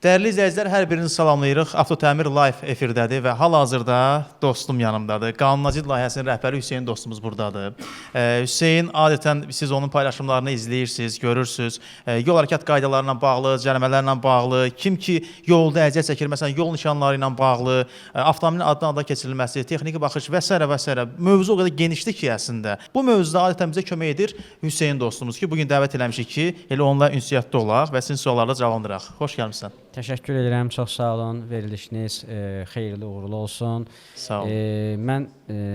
Dəyərli izləyicilər, hər birinizi salamlayırıq. Avtotəmir live efirdədir və hal-hazırda dostum yanımdadır. Qanunnacid layihəsinin rəhbəri Hüseyn dostumuz burdadır. Hüseyn, adətən siz onun paylaşımlarını izləyirsiniz, görürsüz. Yol hərəkət qaydaları ilə bağlı, cərimələrlə bağlı, kim ki yolda əziyyət çəkir, məsələn, yol nişanları ilə bağlı, avtomobilin addan ada keçirilməsi, texniki baxış və s. və s. Mövzu o qədər genişdir ki, əslində. Bu mövzuda adətən bizə kömək edir Hüseyn dostumuz ki, bu gün dəvət eləmişik ki, elə onunla ünsiyyətdə olaq və sizin sualları cavablandıraq. Xoş gəlmisən. Təşəkkür edirəm, çox sağ olun. Verilişiniz xeyirli, uğurlu olsun. Sağ olun. Mən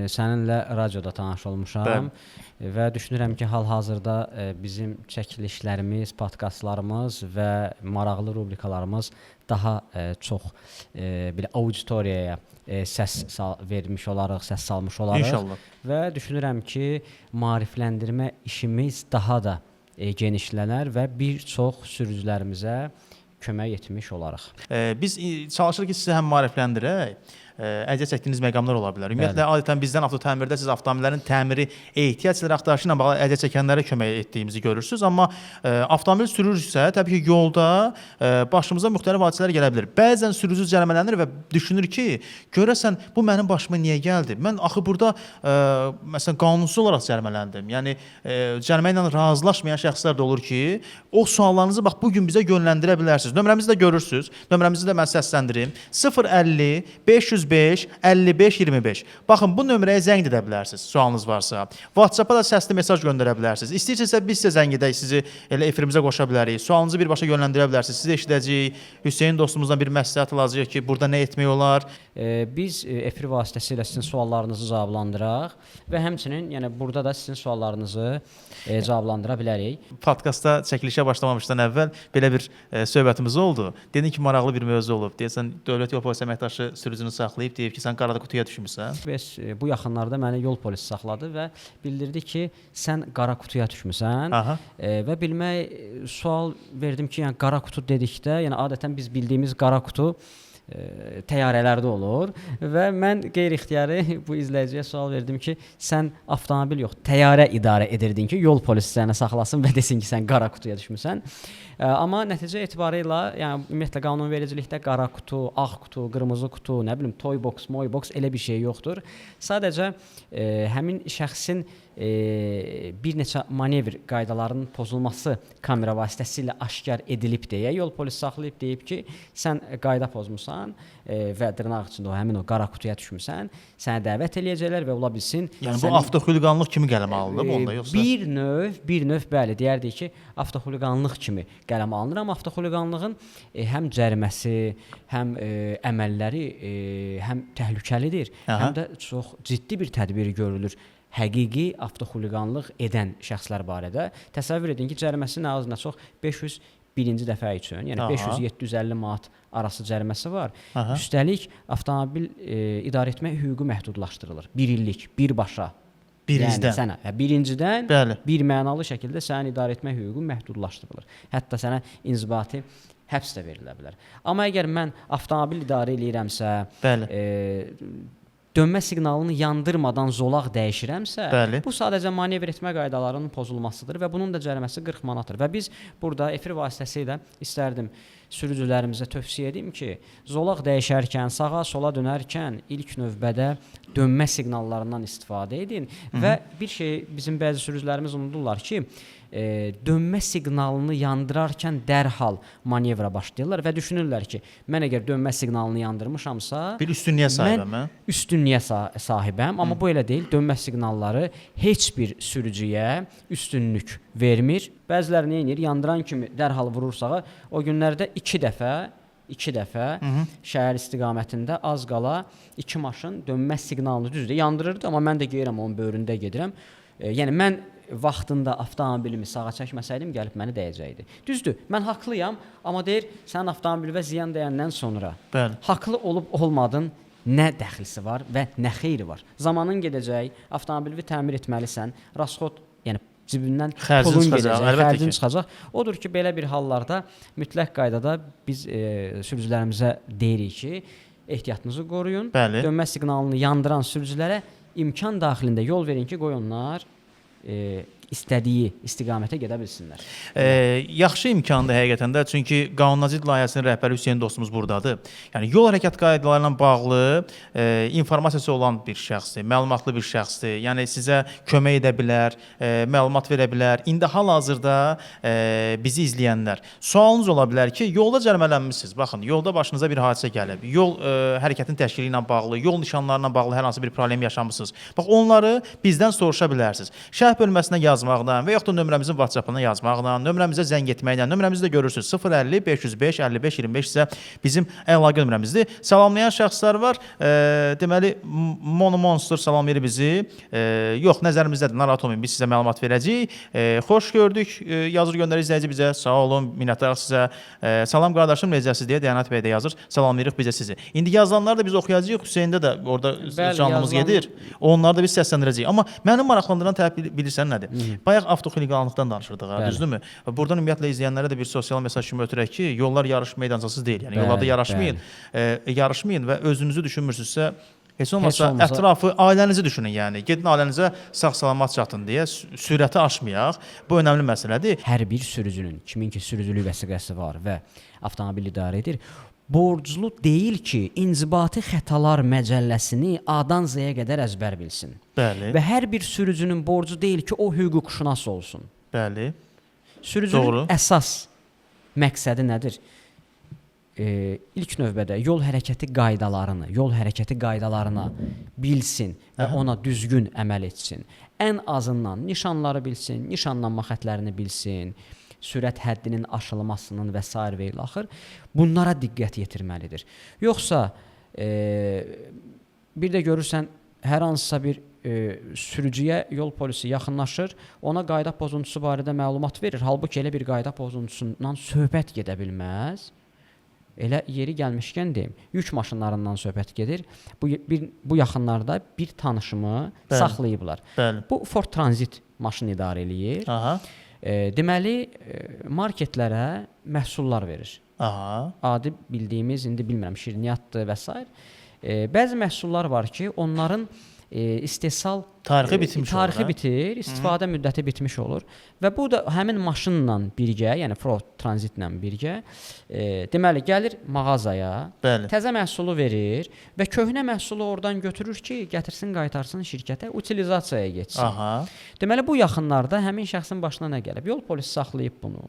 səninlə radioda tanış olmuşam və düşünürəm ki, hal-hazırda bizim çəkilişlərimiz, podkastlarımız və maraqlı rubrikalarımız daha çox belə auditoriyaya səs vermiş olarıq, səs salmış olarıq. İnşallah. Və düşünürəm ki, maarifləndirmə işimiz daha da genişlənər və bir çox sürücülərimizə kömək etmiş olarıq. Biz çalışırıq ki, sizi həm maarifləndirək, əziyyət çəkdiyiniz məqamlar ola bilər. Ümumiyyətlə, adətən bizdən avtotəmirdə siz avtomobillərin təmiri ehtiyac ilə axtarışı ilə bağlı əziyyət çəkənlərə kömək etdiyimizi görürsüz, amma avtomobil sürürsə, təbii ki, yolda başımıza müxtəlif hadisələr gələ bilər. Bəzən sürücü cərimələnir və düşünür ki, görəsən bu mənim başıma niyə gəldi? Mən axı burada məsələn qanunsuz olaraq cərimələndim. Yəni cərimə ilə razılaşmayan şəxslər də olur ki, o suallarınızı bax bu gün bizə yönləndirə bilərsiniz. Nömrəmizi də görürsüz. Nömrəmizi də mən səsləndirim. 050 505 55 25. Baxın bu nömrəyə zəng edə bilərsiniz sualınız varsa. WhatsApp-a da səsli mesaj göndərə bilərsiniz. İstəyirsinizsə biz sizə zəng edək, sizi elə efirimizə qoşa bilərik. Sualınızı birbaşa yönləndirə bilərsiniz. Sizi eşidəcəyik. Hüseyn dostumuzdan bir məsləhət alacağıq ki, burada nə etmək olar? Biz efir vasitəsilə sizin suallarınızı cavablandıraq və həmçinin, yəni burada da sizin suallarınızı cavablandıra bilərik. Podkastda çəkilişə başlamamışdan əvvəl belə bir söhbətimiz oldu. Dedin ki, maraqlı bir mövzu olub. Deyəsən Dövlət Yol Polisi əməkdaşı sürücünü saxlayıb, deyib ki, sən qara qutuya düşmüsən. Bəs bu yaxınlarda məni yol polisi saxladı və bildirdi ki, sən qara qutuya düşmüsən. Və bilmək sual verdim ki, yəni qara qutu dedikdə, yəni adətən biz bildiyimiz qara qutu təyyarələrdə olur və mən qeyri-ixtiyari bu izləyiciyə sual verdim ki, sən avtomobil yox, təyyarə idarə edirdin ki, yol polisi səni saxlasın və desin ki, sən qara qutuya düşmüsən. Amma nəticə etibarıyla, yəni ümumiyyətlə qanunvericilikdə qara qutu, ağ qutu, qırmızı qutu, nə bilim toy box, moy box elə bir şey yoxdur. Sadəcə həmin şəxsin bir neçə manevr qaydalarının pozulması kamera vasitəsilə aşkar edilib deyə yol polisi saxlayıb deyib ki, sən qayda pozmusan və dırnaq içində o həmin o qara qutuya düşmüsən, səni dəvət eləyəcəklər və ola bilsin. Yəni bu avtoxuliqanlıq kimi qələmə alınıb onda yoxsa? Bir növ bəli, deyərdik ki, avtoxuliqanlıq kimi qələmə alınır, amma avtoxuliqanlığın həm cəriməsi, həm əməlləri həm təhlükəlidir, həm də çox ciddi bir tədbir görülür həqiqi avtoxuliqanlıq edən şəxslər barədə. Təsəvvür edin ki, cəriməsi nə az nə çox 500 birinci dəfə üçün, yəni 500-750 manat arası cəriməsi var. Üstəlik avtomobil idarə etmə hüququ məhdudlaşdırılır. Bir illik, birbaşa. Birincidən. Yəni sənə, birincidən Bəli. bir mənalı şəkildə sənin idarə etmə hüququ məhdudlaşdırılır. Hətta sənə inzibati həbs də verilə bilər. Amma əgər mən avtomobil idarə eləyirəmsə, dönmə siqnalını yandırmadan zolaq dəyişirəmsə, bu sadəcə manevr etmə qaydalarının pozulmasıdır və bunun da cəriməsi 40 manatdır. Və biz burada efir vasitəsilə istərdim sürücülərimizə tövsiyə edim ki, zolaq dəyişərkən, sağa, sola dönərkən ilk növbədə dönmə siqnallarından istifadə edin. Və bir şey bizim bəzi sürücülərimiz unudurlar ki, dönmə siqnalını yandırarkən dərhal manevra başlayırlar və düşünürlər ki, mən əgər dönmə siqnalını yandırmışamsa, bir üstünlüyə sahibəm, mən üstünlüyə sahibəm, amma bu elə deyil. Dönmə siqnalları heç bir sürücüyə üstünlük vermir. Bəziləri nə edir? Yandıran kimi dərhal vurur sağa. O günlərdə iki dəfə şəhər istiqamətində az qala iki maşın dönmə siqnalını düzdür yandırırdı, amma mən də geyirəm, onun böyründə gedirəm. Yəni mən vaxtında avtomobilimi sağa çəkməsəydim, gəlib məni dəyəcəkdi. Düzdür, mən haqlıyam, amma deyir, sənin avtomobilinə ziyan dəyəndən sonra haqlı olub olmadın nə dəxlisi var və nə xeyri var? Zamanın gedəcək, avtomobilini təmir etməlisən, rasxod, yəni cibindən xərcin pulun çıxacaq, gedəcək, xərcin çıxacaq. Odur ki, belə bir hallarda mütləq qaydada biz sürücülərimizə deyirik ki, ehtiyatınızı qoruyun. Bəli. Dönmə siqnalını yandıran sürücülərə imkan daxilində yol verin ki, qoy onlar istədiyi istiqamətə gedə bilsinlər. Yaxşı imkandır həqiqətən də, çünki Qanunazidd layihəsinin rəhbəri Hüseyn dostumuz burdadır. Yəni yol hərəkət qaydaları ilə bağlı informasiyası olan bir şəxsdir, məlumatlı bir şəxsdir. Yəni sizə kömək edə bilər, məlumat verə bilər. İndi hal-hazırda bizi izləyənlər, sualınız ola bilər ki, yolda cərimələnmisiniz. Baxın, yolda başınıza bir hadisə gəlib. Yol hərəkətin təşkili ilə bağlı, yol nişanları ilə bağlı hər hansı bir problem yaşamısınız. Bax, onları bizdən soruşa bilərsiniz. Şərh bölməsinə yazmaqla və yaxud da nömrəmizin WhatsApp-ına yazmaqla, nömrəmizə zəng etməklə, nömrəmizi də görürsünüz. 050 505 55 25 isə bizim əlaqə nömrəmizdir. Salamlayan şəxslər var. Deməli Mono Monster salamlayır bizi. Yox, nəzərimizdədir. Narahat olmayın. Biz sizə məlumat verəcəyik. Xoş gördük. Yazır göndərir izləyici bizə. Sağ olun, minnətdarıq sizə. Salam qardaşım, necəsiz deyə Dəyanət bəy də yazır. Salamlayırıq bizə sizi. İndi yazılanları da biz oxuyacağıq. Hüseyndə də orada canlımız gedir. Onları da biz səsləndirəcəyik. Amma mənim maraqlandıran tərəf bilirsən nədir? Bayaq avtoxuliqanlıqdan danışırdıq, ha, düzdürmü? Buradan ümumiyyətlə izləyənlərə də bir sosial mesaj kimi ötürək ki, yollar yarış meydançası deyil. Yəni yollarda yarışmayın, yarışmayın və özünüzü düşünmürsünüzsə, heç olmasa ətrafı, ailənizi düşünün yəni. Gedin ailənizə sağ-salamat çatın deyə sürəti aşmayaq. Bu önəmli məsələdir. Hər bir sürücünün, kimin ki sürücülük vəsiqəsi var və avtomobil idarə edir, borclu deyil ki, İnzibati Xətalar məcəlləsini A-dan Z-yə qədər əzbər bilsin. Bəli. Və hər bir sürücünün borcu deyil ki, o hüquqşünas olsun. Bəli. Sürücünün Doğru. əsas məqsədi nədir? İlk növbədə yol hərəkəti qaydalarını, yol hərəkəti qaydalarına bilsin və ona düzgün əməl etsin. Ən azından nişanları bilsin, nişanlanma xətlərini bilsin, sürət həddinin aşılmasının və sair və ilaxır. Bunlara diqqət yetirməlidir. Yoxsa bir də görürsən hər hansısa bir sürücüyə yol polisi yaxınlaşır, ona qayda pozuntusu barədə məlumat verir. Halbuki elə bir qayda pozuntusundan söhbət gedə bilməz. Elə yeri gəlmişkən deyim, yük maşınlarından söhbət gedir. Bu yaxınlarda bir tanışımı Bəli. saxlayıblar. Bəli. Bu Ford Transit maşın idarə eləyir. Aha. Deməli, marketlərə məhsullar verir. Aha. Adi bildiyimiz, indi bilmirəm, şirniyyatdır və s. Bəzi məhsullar var ki, onların istehsal Tarixi bitmiş olur, tarixi hə? bitir, istifadə müddəti bitmiş olur və bu da həmin maşınla birgə, yəni Ford Transitlə birgə, deməli gəlir mağazaya, Bəli. təzə məhsulu verir və köhnə məhsulu oradan götürür ki, gətirsin, qaytarsın şirkətə, utilizasiyaya getsin. Aha. Deməli bu yaxınlarda həmin şəxsin başına nə gəlib? Yol polisi saxlayıb bunu.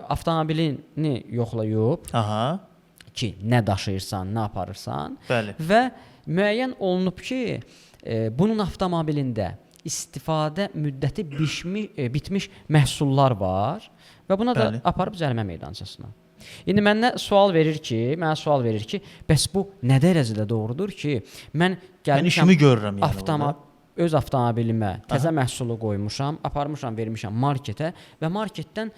Avtomobilini yoxlayıb Aha. ki, nə daşıyırsan, nə aparırsan. Bəli. Və müəyyən olunub ki, bunun avtomobilində istifadə müddəti bitmiş məhsullar var və buna da Bəli. aparıb cərimə meydançasına. İndi mənə sual verir ki, bəs bu nə dərəcədə doğrudur ki, mən Mən gəlmişəm işimi görürəm yəni orada. öz avtomobilimə təzə məhsulu qoymuşam, aparmışam, vermişəm marketə və marketdən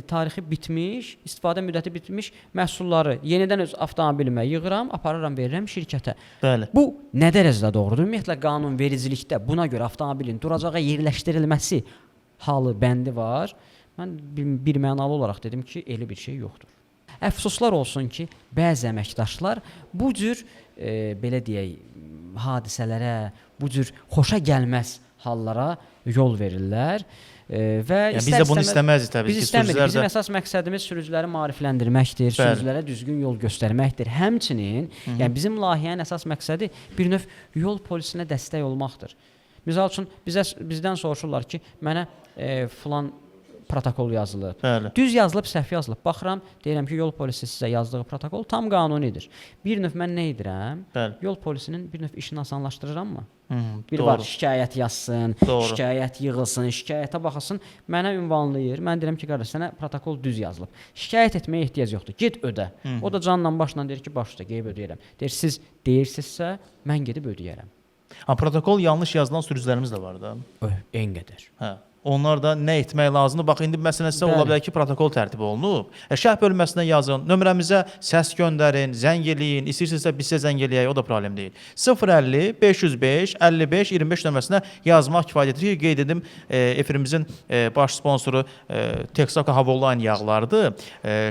tarixi bitmiş, istifadə müddəti bitmiş məhsulları yenidən öz avtomobilimə yığıram, aparıram, verirəm şirkətə. Bəli. Bu nə dərəcədə doğrudur? Ümumiyyətlə qanunvericilikdə buna görə avtomobilin duracağa yerləşdirilməsi halı bəndi var. Mən bir mənalı olaraq dedim ki, elə bir şey yoxdur. Əfsuslar olsun ki, bəzi əməkdaşlar bu cür belə deyək, hadisələrə, bu cür xoşa gəlməz hallara yol verirlər. Və Yəni biz də bunu istəməzdik təbii biz ki, istəmirik. sürücülər Bizim də əsas məqsədimiz sürücüləri maarifləndirməkdir, Bəli. sürücülərə düzgün yol göstərməkdir. Həmçinin, yəni bizim layihənin əsas məqsədi bir növ yol polisinə dəstək olmaqdır. Misal üçün bizdən soruşurlar ki, mənə filan protokol yazılıb. Bəli. Düz yazılıb, səhv yazılıb. Baxıram, deyirəm ki, yol polisi sizə yazdığı protokol tam qanunidir. Bir növ mən nə edirəm? Bəli. Yol polisinin bir növ işini asanlaşdırırammı? Bir Doğru. var şikayət yazsın, Doğru. şikayət yığılsın, şikayətə baxılsın, mənə ünvanlayır. Mən deyirəm ki, qardaş, sənə protokol düz yazılıb. Şikayət etməyə ehtiyac yoxdur. Get ödə. O da canla başla deyir ki, baş üstə gedib ödəyirəm. Deyir, siz deyirsinizsə, mən gedib ödəyərəm. Ha, protokol yanlış yazılan sürücülərimiz də var da. En qədər. Hə. Onlar da nə etmək lazımdır? Bax indi məsələn sizə ola bilər ki, protokol tərtib olunub. Şərh bölməsinə yazın, nömrəmizə səs göndərin, zəng eləyin. İstəyirsinizsə biz sizə zəng eləyək, o da problem deyil. 050 505 55 25 nömrəsinə yazmaq kifayət edir ki, qeyd edim, efirimizin baş sponsoru Texaco Havoline yağlarıdır.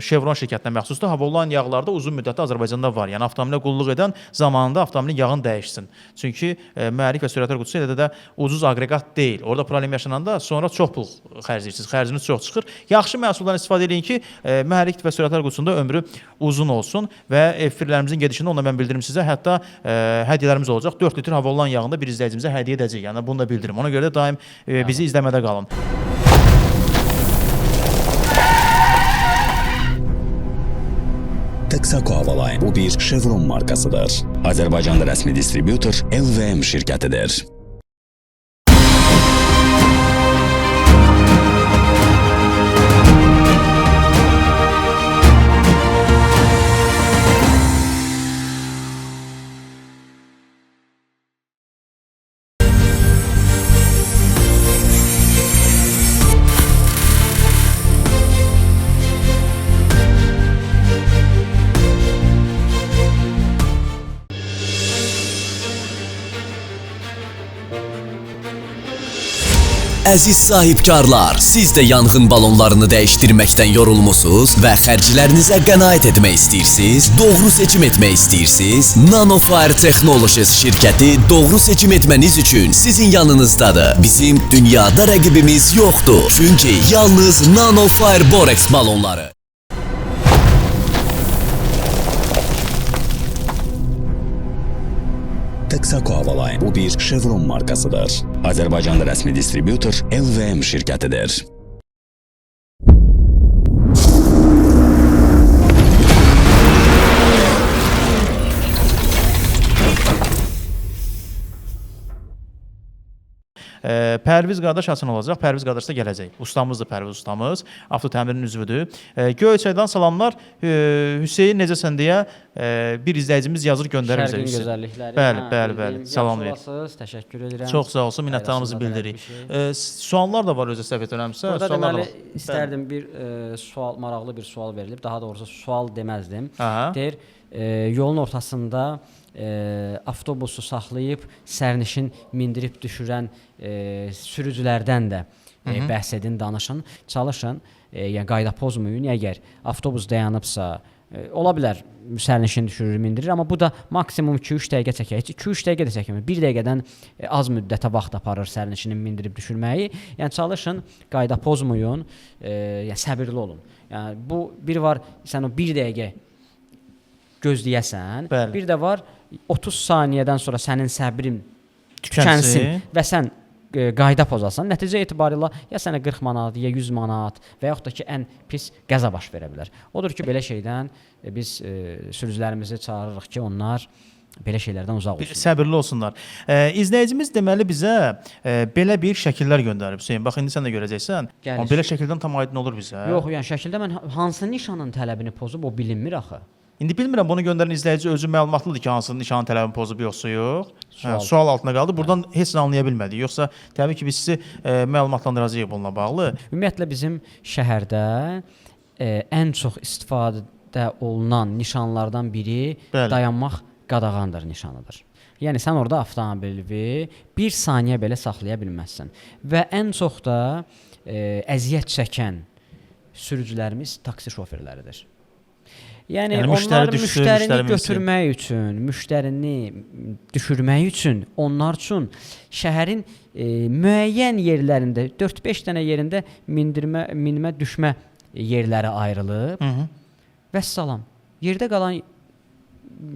Chevron şirkətinə məxsusdur. Havoline yağları da uzun müddətli Azərbaycanda var. Yəni avtomobilə qulluq edən zamanında avtomobilin yağını dəyişsin. Çünki mühərrik və sürətlər qutusu elə də ucuz aqreqat deyil. Orada problem yaşananda sonra çox pul xərcləyirsiniz. Xərciniz çox çıxır. Yaxşı məhsuldan istifadə eləyin ki, mühərrik və sürətlər qutusunda ömrü uzun olsun və efirlərimizin gedişində onu da mən bildirim sizə. Hətta hədiyyələrimiz olacaq. 4 litr Havoline yağını da bir izləyicimizə hədiyyə edəcəyik. Yəni bunu da bildirim. Ona görə də daim bizi izləmədə qalın. Texaco Havaline bu bir Chevron markasıdır. Azərbaycanda rəsmi distributor LVM şirkətidir. Əziz sahibkarlar, siz də yanğın balonlarını dəyişdirməkdən yorulmusunuz və xərclərinizə qənaət etmək istəyirsiniz? Doğru seçim etmək istəyirsiniz? Nanofire Technologies şirkəti doğru seçim etməniz üçün sizin yanınızdadır. Bizim dünyada rəqibimiz yoxdur. Çünki yalnız Nanofire Borex balonları. Texaco Havaline bu bir Chevron markasıdır. Azərbaycanda rəsmi distributor LVM şirkətidir. Pərviz qardaş haçan olacaq? Pərviz qardaş da gələcək. Ustamızdır Pərviz ustamız. Avto təmirin üzvüdür. Göyçaydan salamlar. Hüseyn necəsən deyə bir izləyicimiz yazır, göndərir bizə. Şərqin gözəllikləri. Bəli, bəli, bəli. Salam verir. Təşəkkür edirəm. Çox sağ olsun, minnətdarlığımızı bildiririk. Suallar da var özə səhv etmirəmsə. Burada deməli istərdim bir sual, maraqlı bir sual verilib. Daha doğrusu sual deməzdim. Aha. Deyir, yolun ortasında avtobusu saxlayıb sərnişin mindirib düşürən sürücülərdən də bəhs edin, danışın, çalışın, yəni qayda pozmayın. Əgər avtobus dayanıbsa, ola bilər sərnişin düşürür, mindirir, amma bu da maksimum 2-3 dəqiqə çəkər. Heç 2-3 dəqiqə də çəkmir. 1 dəqiqədən az müddətə vaxt aparır sərnişinin mindirib düşürməyi. Yəni çalışın, qayda pozmayın, yəni səbirli olun. Yəni bu bir var, sən o 1 dəqiqə gözləyəsən, Bəli. bir də var 30 saniyədən sonra sənin səbrin tükənsin və sən qayda pozasan. Nəticə etibarilə ya sənə 40 manat, ya 100 manat və yaxud da ki, ən pis qəza baş verə bilər. Odur ki, belə şeydən biz sürücülərimizi çağırırıq ki, onlar belə şeylərdən uzaq olsunlar. Səbirli olsunlar. İzləyicimiz deməli bizə belə bir şəkillər göndərib Hüseyn. Bax indi sən də görəcəksən. Amma belə şəkildən tam aydın olur bizə. Yox, yəni şəkildə mən hansı nişanın tələbini pozub o bilinmir axı. İndi bilmirəm bunu göndərən izləyici özü məlumatlıdır ki, hansı nişanın tələbini pozub yoxsa yox. Sual. Hə, sual altında qaldı. Buradan heç nə anlaya bilmədik. Yoxsa təbii ki, biz sizi məlumatlandıracağıq bununla bağlı. Ümumiyyətlə bizim şəhərdə ən çox istifadə olunan nişanlardan biri Bəli. dayanmaq qadağandır nişanıdır. Yəni sən orada avtomobili bir saniyə belə saxlaya bilməzsən. Və ən çox da əziyyət çəkən sürücülərimiz taksi şoferləridir. Yəni, Yəni müştəri onlar düşsün, müştərini müştəri götürmək üçün, müştərini düşürmək üçün, onlar üçün şəhərin müəyyən yerlərində 4-5 dənə yerində mindirmə, minmə, düşmə yerləri ayrılıb. Hı -hı. Vəssalam. Yerdə qalan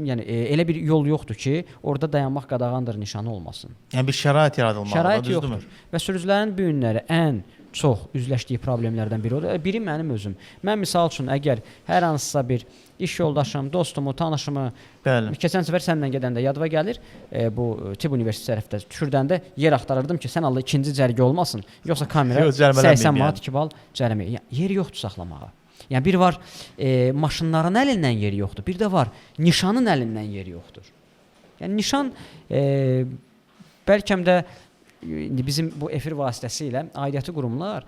yəni elə bir yol yoxdur ki, orada dayanmaq qadağandır nişanı olmasın. Yəni bir şərait yaradılmalıdır, Şərait düzdürmü? yoxdur. Və sürücülərin bu günləri ən çox üzləşdiyi problemlərdən biri odur. Biri mənim özüm. Mən misal üçün əgər hər hansısa bir iş yoldaşım, dostumu, tanışımı Bəli. keçən səfər səninlə gedəndə yadıma gəlir, bu tibb universiteti tərəfdə düşürdəndə yer axtarırdım ki, sən Allah ikinci cərgə olmasın, yoxsa kamera Yox, cərimələnməyim 80 manat 2 bal cərimə. Yəni yer yoxdur saxlamağa. Yəni bir var maşınların əlindən yeri yoxdur, bir də var nişanın əlindən yeri yoxdur. Yəni nişan bəlkə də İndi bizim bu efir vasitəsilə aidiyyəti qurumlar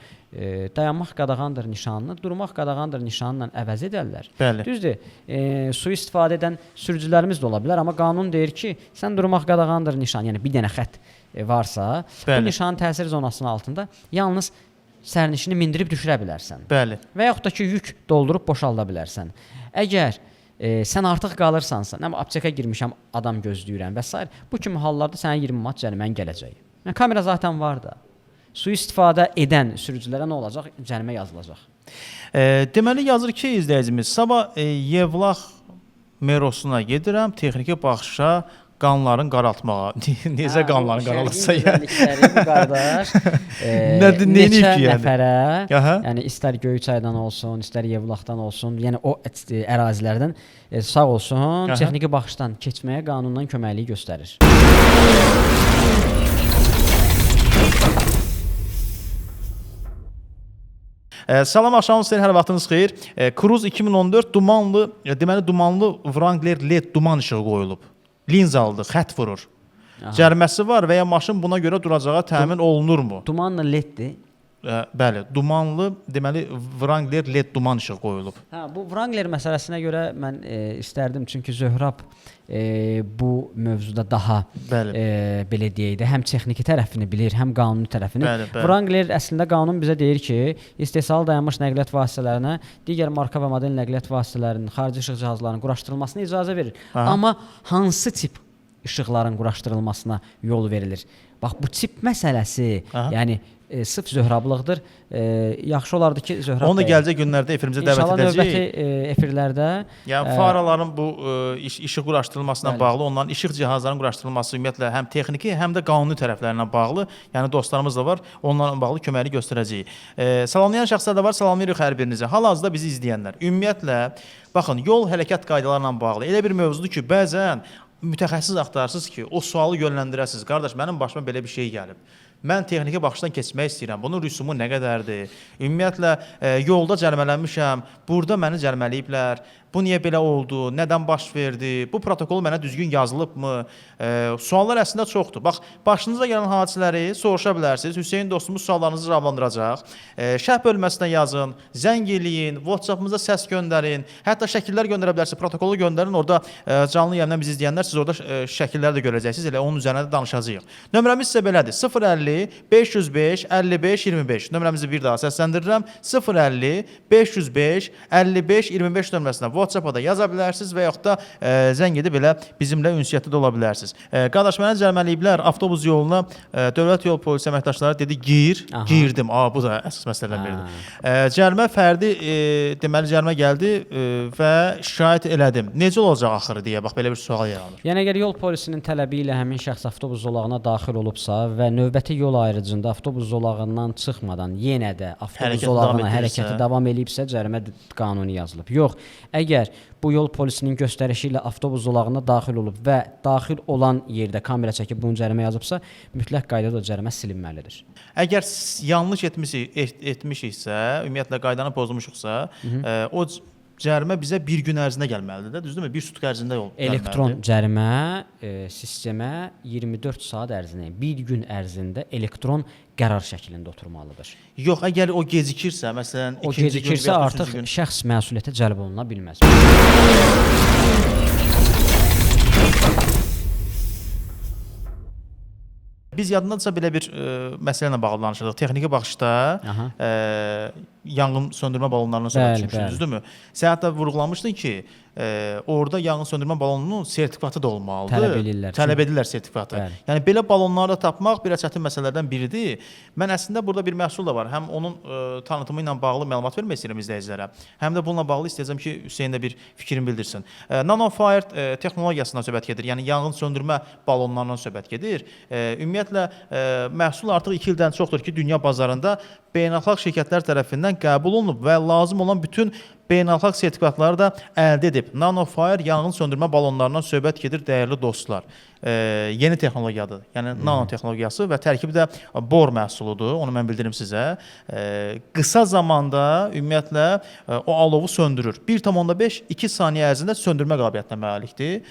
dayanmaq qadağandır nişanını, durmaq qadağandır nişanı ilə əvəz edərlər. Bəli. Düzdür, sui-istifadə edən sürücülərimiz də ola bilər, amma qanun deyir ki, sən durmaq qadağandır nişanı, yəni bir dənə xətt varsa, Bəli. bu nişanın təsir zonasının altında yalnız sərnişini mindirib düşürə bilərsən. Bəli. Və yaxud da ki, yük doldurub boşalda bilərsən. Əgər sən artıq qalırsansa, nə bilim apteka girmişəm, adam gözləyirəm və sair, bu kimi hallarda sənə 20 manat cərimən gələcək. Yəni kamera zaten var da. Sui-istifadə edən sürücülərə nə olacaq? Cərimə yazılacaq. Deməli yazır ki, izləyicimiz, sabah Yevlax merosuna gedirəm, texniki baxışa qanların qaraltmağa. Necə qanların qaraltsa yəni? Bu qardaş. Nədir, neyniyib neçə ki, yəni? nəfərə, Aha. yəni istər Göyçaydan olsun, istər Yevlaxdan olsun, yəni o ərazilərdən sağ olsun, Aha. texniki baxışdan keçməyə qanundan köməkliyi göstərir. Salam, axşamınız xeyir, hər vaxtınız xeyir. Cruze 2014 dumanlı, deməli dumanlı Wrangler LED duman işığı qoyulub. Linzalıdır, xətt vurur. Aha. Cəriməsi var və ya maşın buna görə duracağa təmin olunurmu? Dumanlı LED-dir. Bəli, dumanlı, deməli Wrangler LED duman işığı qoyulub. Hə, bu Wrangler məsələsinə görə mən istərdim, çünki Zöhrab bu mövzuda daha Bəli. belə deyək də, həm texniki tərəfini bilir, həm qanuni tərəfini. Bəli, bəli. Wrangler əslində qanun bizə deyir ki, istehsalı dayanmış nəqliyyat vasitələrinə digər marka və model nəqliyyat vasitələrinin xarici işıq cihazlarının quraşdırılmasına icazə verir. Aha. Amma hansı tip işıqların quraşdırılmasına yol verilir? Bax bu tip məsələsi, Aha. yəni sırf Zöhrablıqdır. Yaxşı olardı ki, Zöhrab Onu da bəy- gələcək günlərdə efirimizə dəvət İnşallah edəcəyik. növbəti efirlərdə Yəni faraların bu işıq quraşdırılmasına Bəli. bağlı, onların işıq cihazlarının quraşdırılması ümumiyyətlə həm texniki, həm də qanuni tərəflərinə bağlı, yəni dostlarımız da var, onlarla bağlı köməklik göstərəcəyik. Salamlayan şəxslər də var, salamlayırıq hər birinizi. Hal-hazırda bizi izləyənlər, ümumiyyətlə baxın, yol hərəkət qaydalarla bağlı elə bir mövzudur ki, bəzən mütəxəssis axtarsınız ki, o sualı yönləndirəsiniz. Qardaş, mənim başıma belə bir şey gəlib. Mən texniki baxışdan keçmək istəyirəm. Bunun rüsumu nə qədərdir? Ümumiyyətlə yolda cərimələnmişəm. Burada məni cərimələyiblər. Bu niyə belə oldu? Nədən baş verdi? Bu protokol mənə düzgün yazılıbmı? Suallar əslində çoxdur. Bax, başınıza gələn hadisələri soruşa bilərsiniz. Hüseyn dostumuz suallarınızı cavablandıracaq. Şərh bölməsinə yazın, zəng eləyin, WhatsApp-ımıza səs göndərin, hətta şəkillər göndərə bilərsiniz. Protokolu göndərin. Orada canlı yayımdan bizi izləyənlər siz orada şəkilləri də görəcəksiniz. Elə onun üzərinə də danışacağıq. Nömrəmiz isə belədir: 050 505 55 25. Nömrəmizi bir daha səsləndirirəm. 050 505 55 25 nömrəsinə WhatsApp-a da yaza bilərsiniz və yaxud da zəng edib elə bizimlə ünsiyyətdə də ola bilərsiniz. Qardaş, məni cərimələyiblər avtobus yoluna, Dövlət Yol Polisi əməkdaşları dedi gir, Aha. girdim. A, bu da əsas məsələlərdən biridir. Cərimə fərdi, deməli cərimə gəldi və şikayət elədim. Necə olacaq axırı deyə bax belə bir sual yaranır. Yəni əgər yol polisinin tələbi ilə həmin şəxs avtobus zolağına daxil olubsa və növbəti yol ayrıcında avtobus zolağından çıxmadan yenə də avtobus Hərəkəti davam zolağına etdirirsə. hərəkəti davam eləyibsə, cərimə qanuni yazılıb. Yox, əgər bu yol polisinin göstərişi ilə avtobus zolağına daxil olub və daxil olan yerdə kamera çəkib bunu cərimə yazıbsa, mütləq qaydada o cərimə silinməlidir. Əgər yanlış etmişiksə, ümumiyyətlə qaydanı pozmuşuqsa, o cərimə bizə bir gün ərzində gəlməlidir də, düzdürmü? Bir sutka ərzində yol Elektron cərimə sistemə 24 saat ərzində, bir gün ərzində elektron qərar şəklində oturmalıdır. Yox, əgər o gecikirsə, məsələn, O ikinci gün gecikirsə və ya artıq üçüncü gün. şəxs məsuliyyətə cəlb oluna bilməz. Biz yadındadırsa belə bir məsələ ilə bağlı danışırdıq. Texniki baxışda yanğın söndürmə balonlarından söhbət düşmüşdü, düzdürmü? Sən hətta vurğulamışdın ki, orada yanğın söndürmə balonunun sertifikatı da olmalıdır. Tələb eləyirlər. Tələb edirlər sertifikatı. Bəli. Yəni belə balonları da tapmaq biraz çətin məsələlərdən biridir. Mən əslində burada bir məhsul da var. Həm onun tanıtımı ilə bağlı məlumat vermək istəyirəm izləyicilərə, həm də bununla bağlı istəyəcəm ki, Hüseyn də bir fikrini bildirsin. Nanofire texnologiyasından söhbət gedir. Yəni yanğın söndürmə balonlarından söhbət gedir. Ümumiyyətlə məhsul artıq 2 ildən çoxdur ki, dünya bazarında beynəlxalq şirkətlər tərəfindən qəbul olunub və lazım olan bütün beynəlxalq sertifikatları da əldə edib. Nanofire yanğın söndürmə balonlarından söhbət gedir, dəyərli dostlar. Yeni texnologiyadır. Yəni nanotexnologiyası və tərkibi də bor məhsuludur. Onu mən bildirim sizə. Qısa zamanda ümumiyyətlə o alovu söndürür. 1,5-2 saniyə ərzində söndürmə qabiliyyətinə malikdir.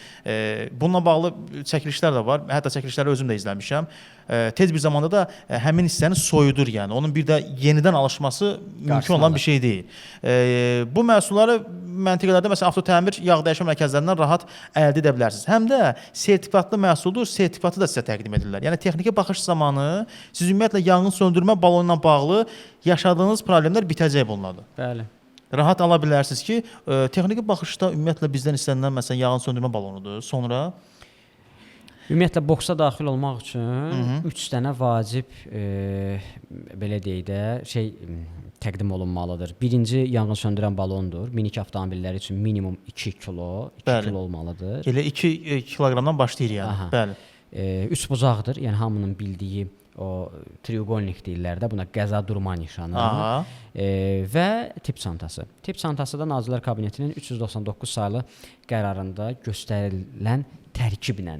Bununla bağlı çəkilişlər də var. Hətta çəkilişləri özüm də izləmişəm. Tez bir zamanda da həmin hissəni soyudur, yəni. Onun bir də yenidən alışması mümkün olan bir şey deyil. Bu məhsulları məntəqələrdə, məsələn, avtotəmir, yağ dəyişmə mərkəzlərindən rahat əldə edə bilərsiniz. Həm də sertifikatlı məhsuldur, sertifikatı da sizə təqdim edirlər. Yəni texniki baxış zamanı siz ümumiyyətlə yanğın söndürmə balonu ilə bağlı yaşadığınız problemlər bitəcək bununla. Bəli. Rahat ala bilərsiniz ki, texniki baxışda ümumiyyətlə bizdən istənilən məsələn yanğın söndürmə balonudur. Sonra ümumiyyətlə boksa daxil olmaq üçün 3 dənə vacib belə deyək də şey təqdim olunmalıdır. Birinci yanğın söndürən balondur. Minik avtomobillər üçün minimum 2 kilo, 2 Bəli. kilo olmalıdır. Elə 2 kiloqramdan başlayır yəni. Aha. Bəli. Üç bucaqdır. Yəni hamının bildiyi o triugolnik deyirlər də buna, qəza durma nişanı. Aha. Və tip çantası. Tip çantası da Nazirlər Kabinetinin 399 saylı qərarında göstərilən tərkiblə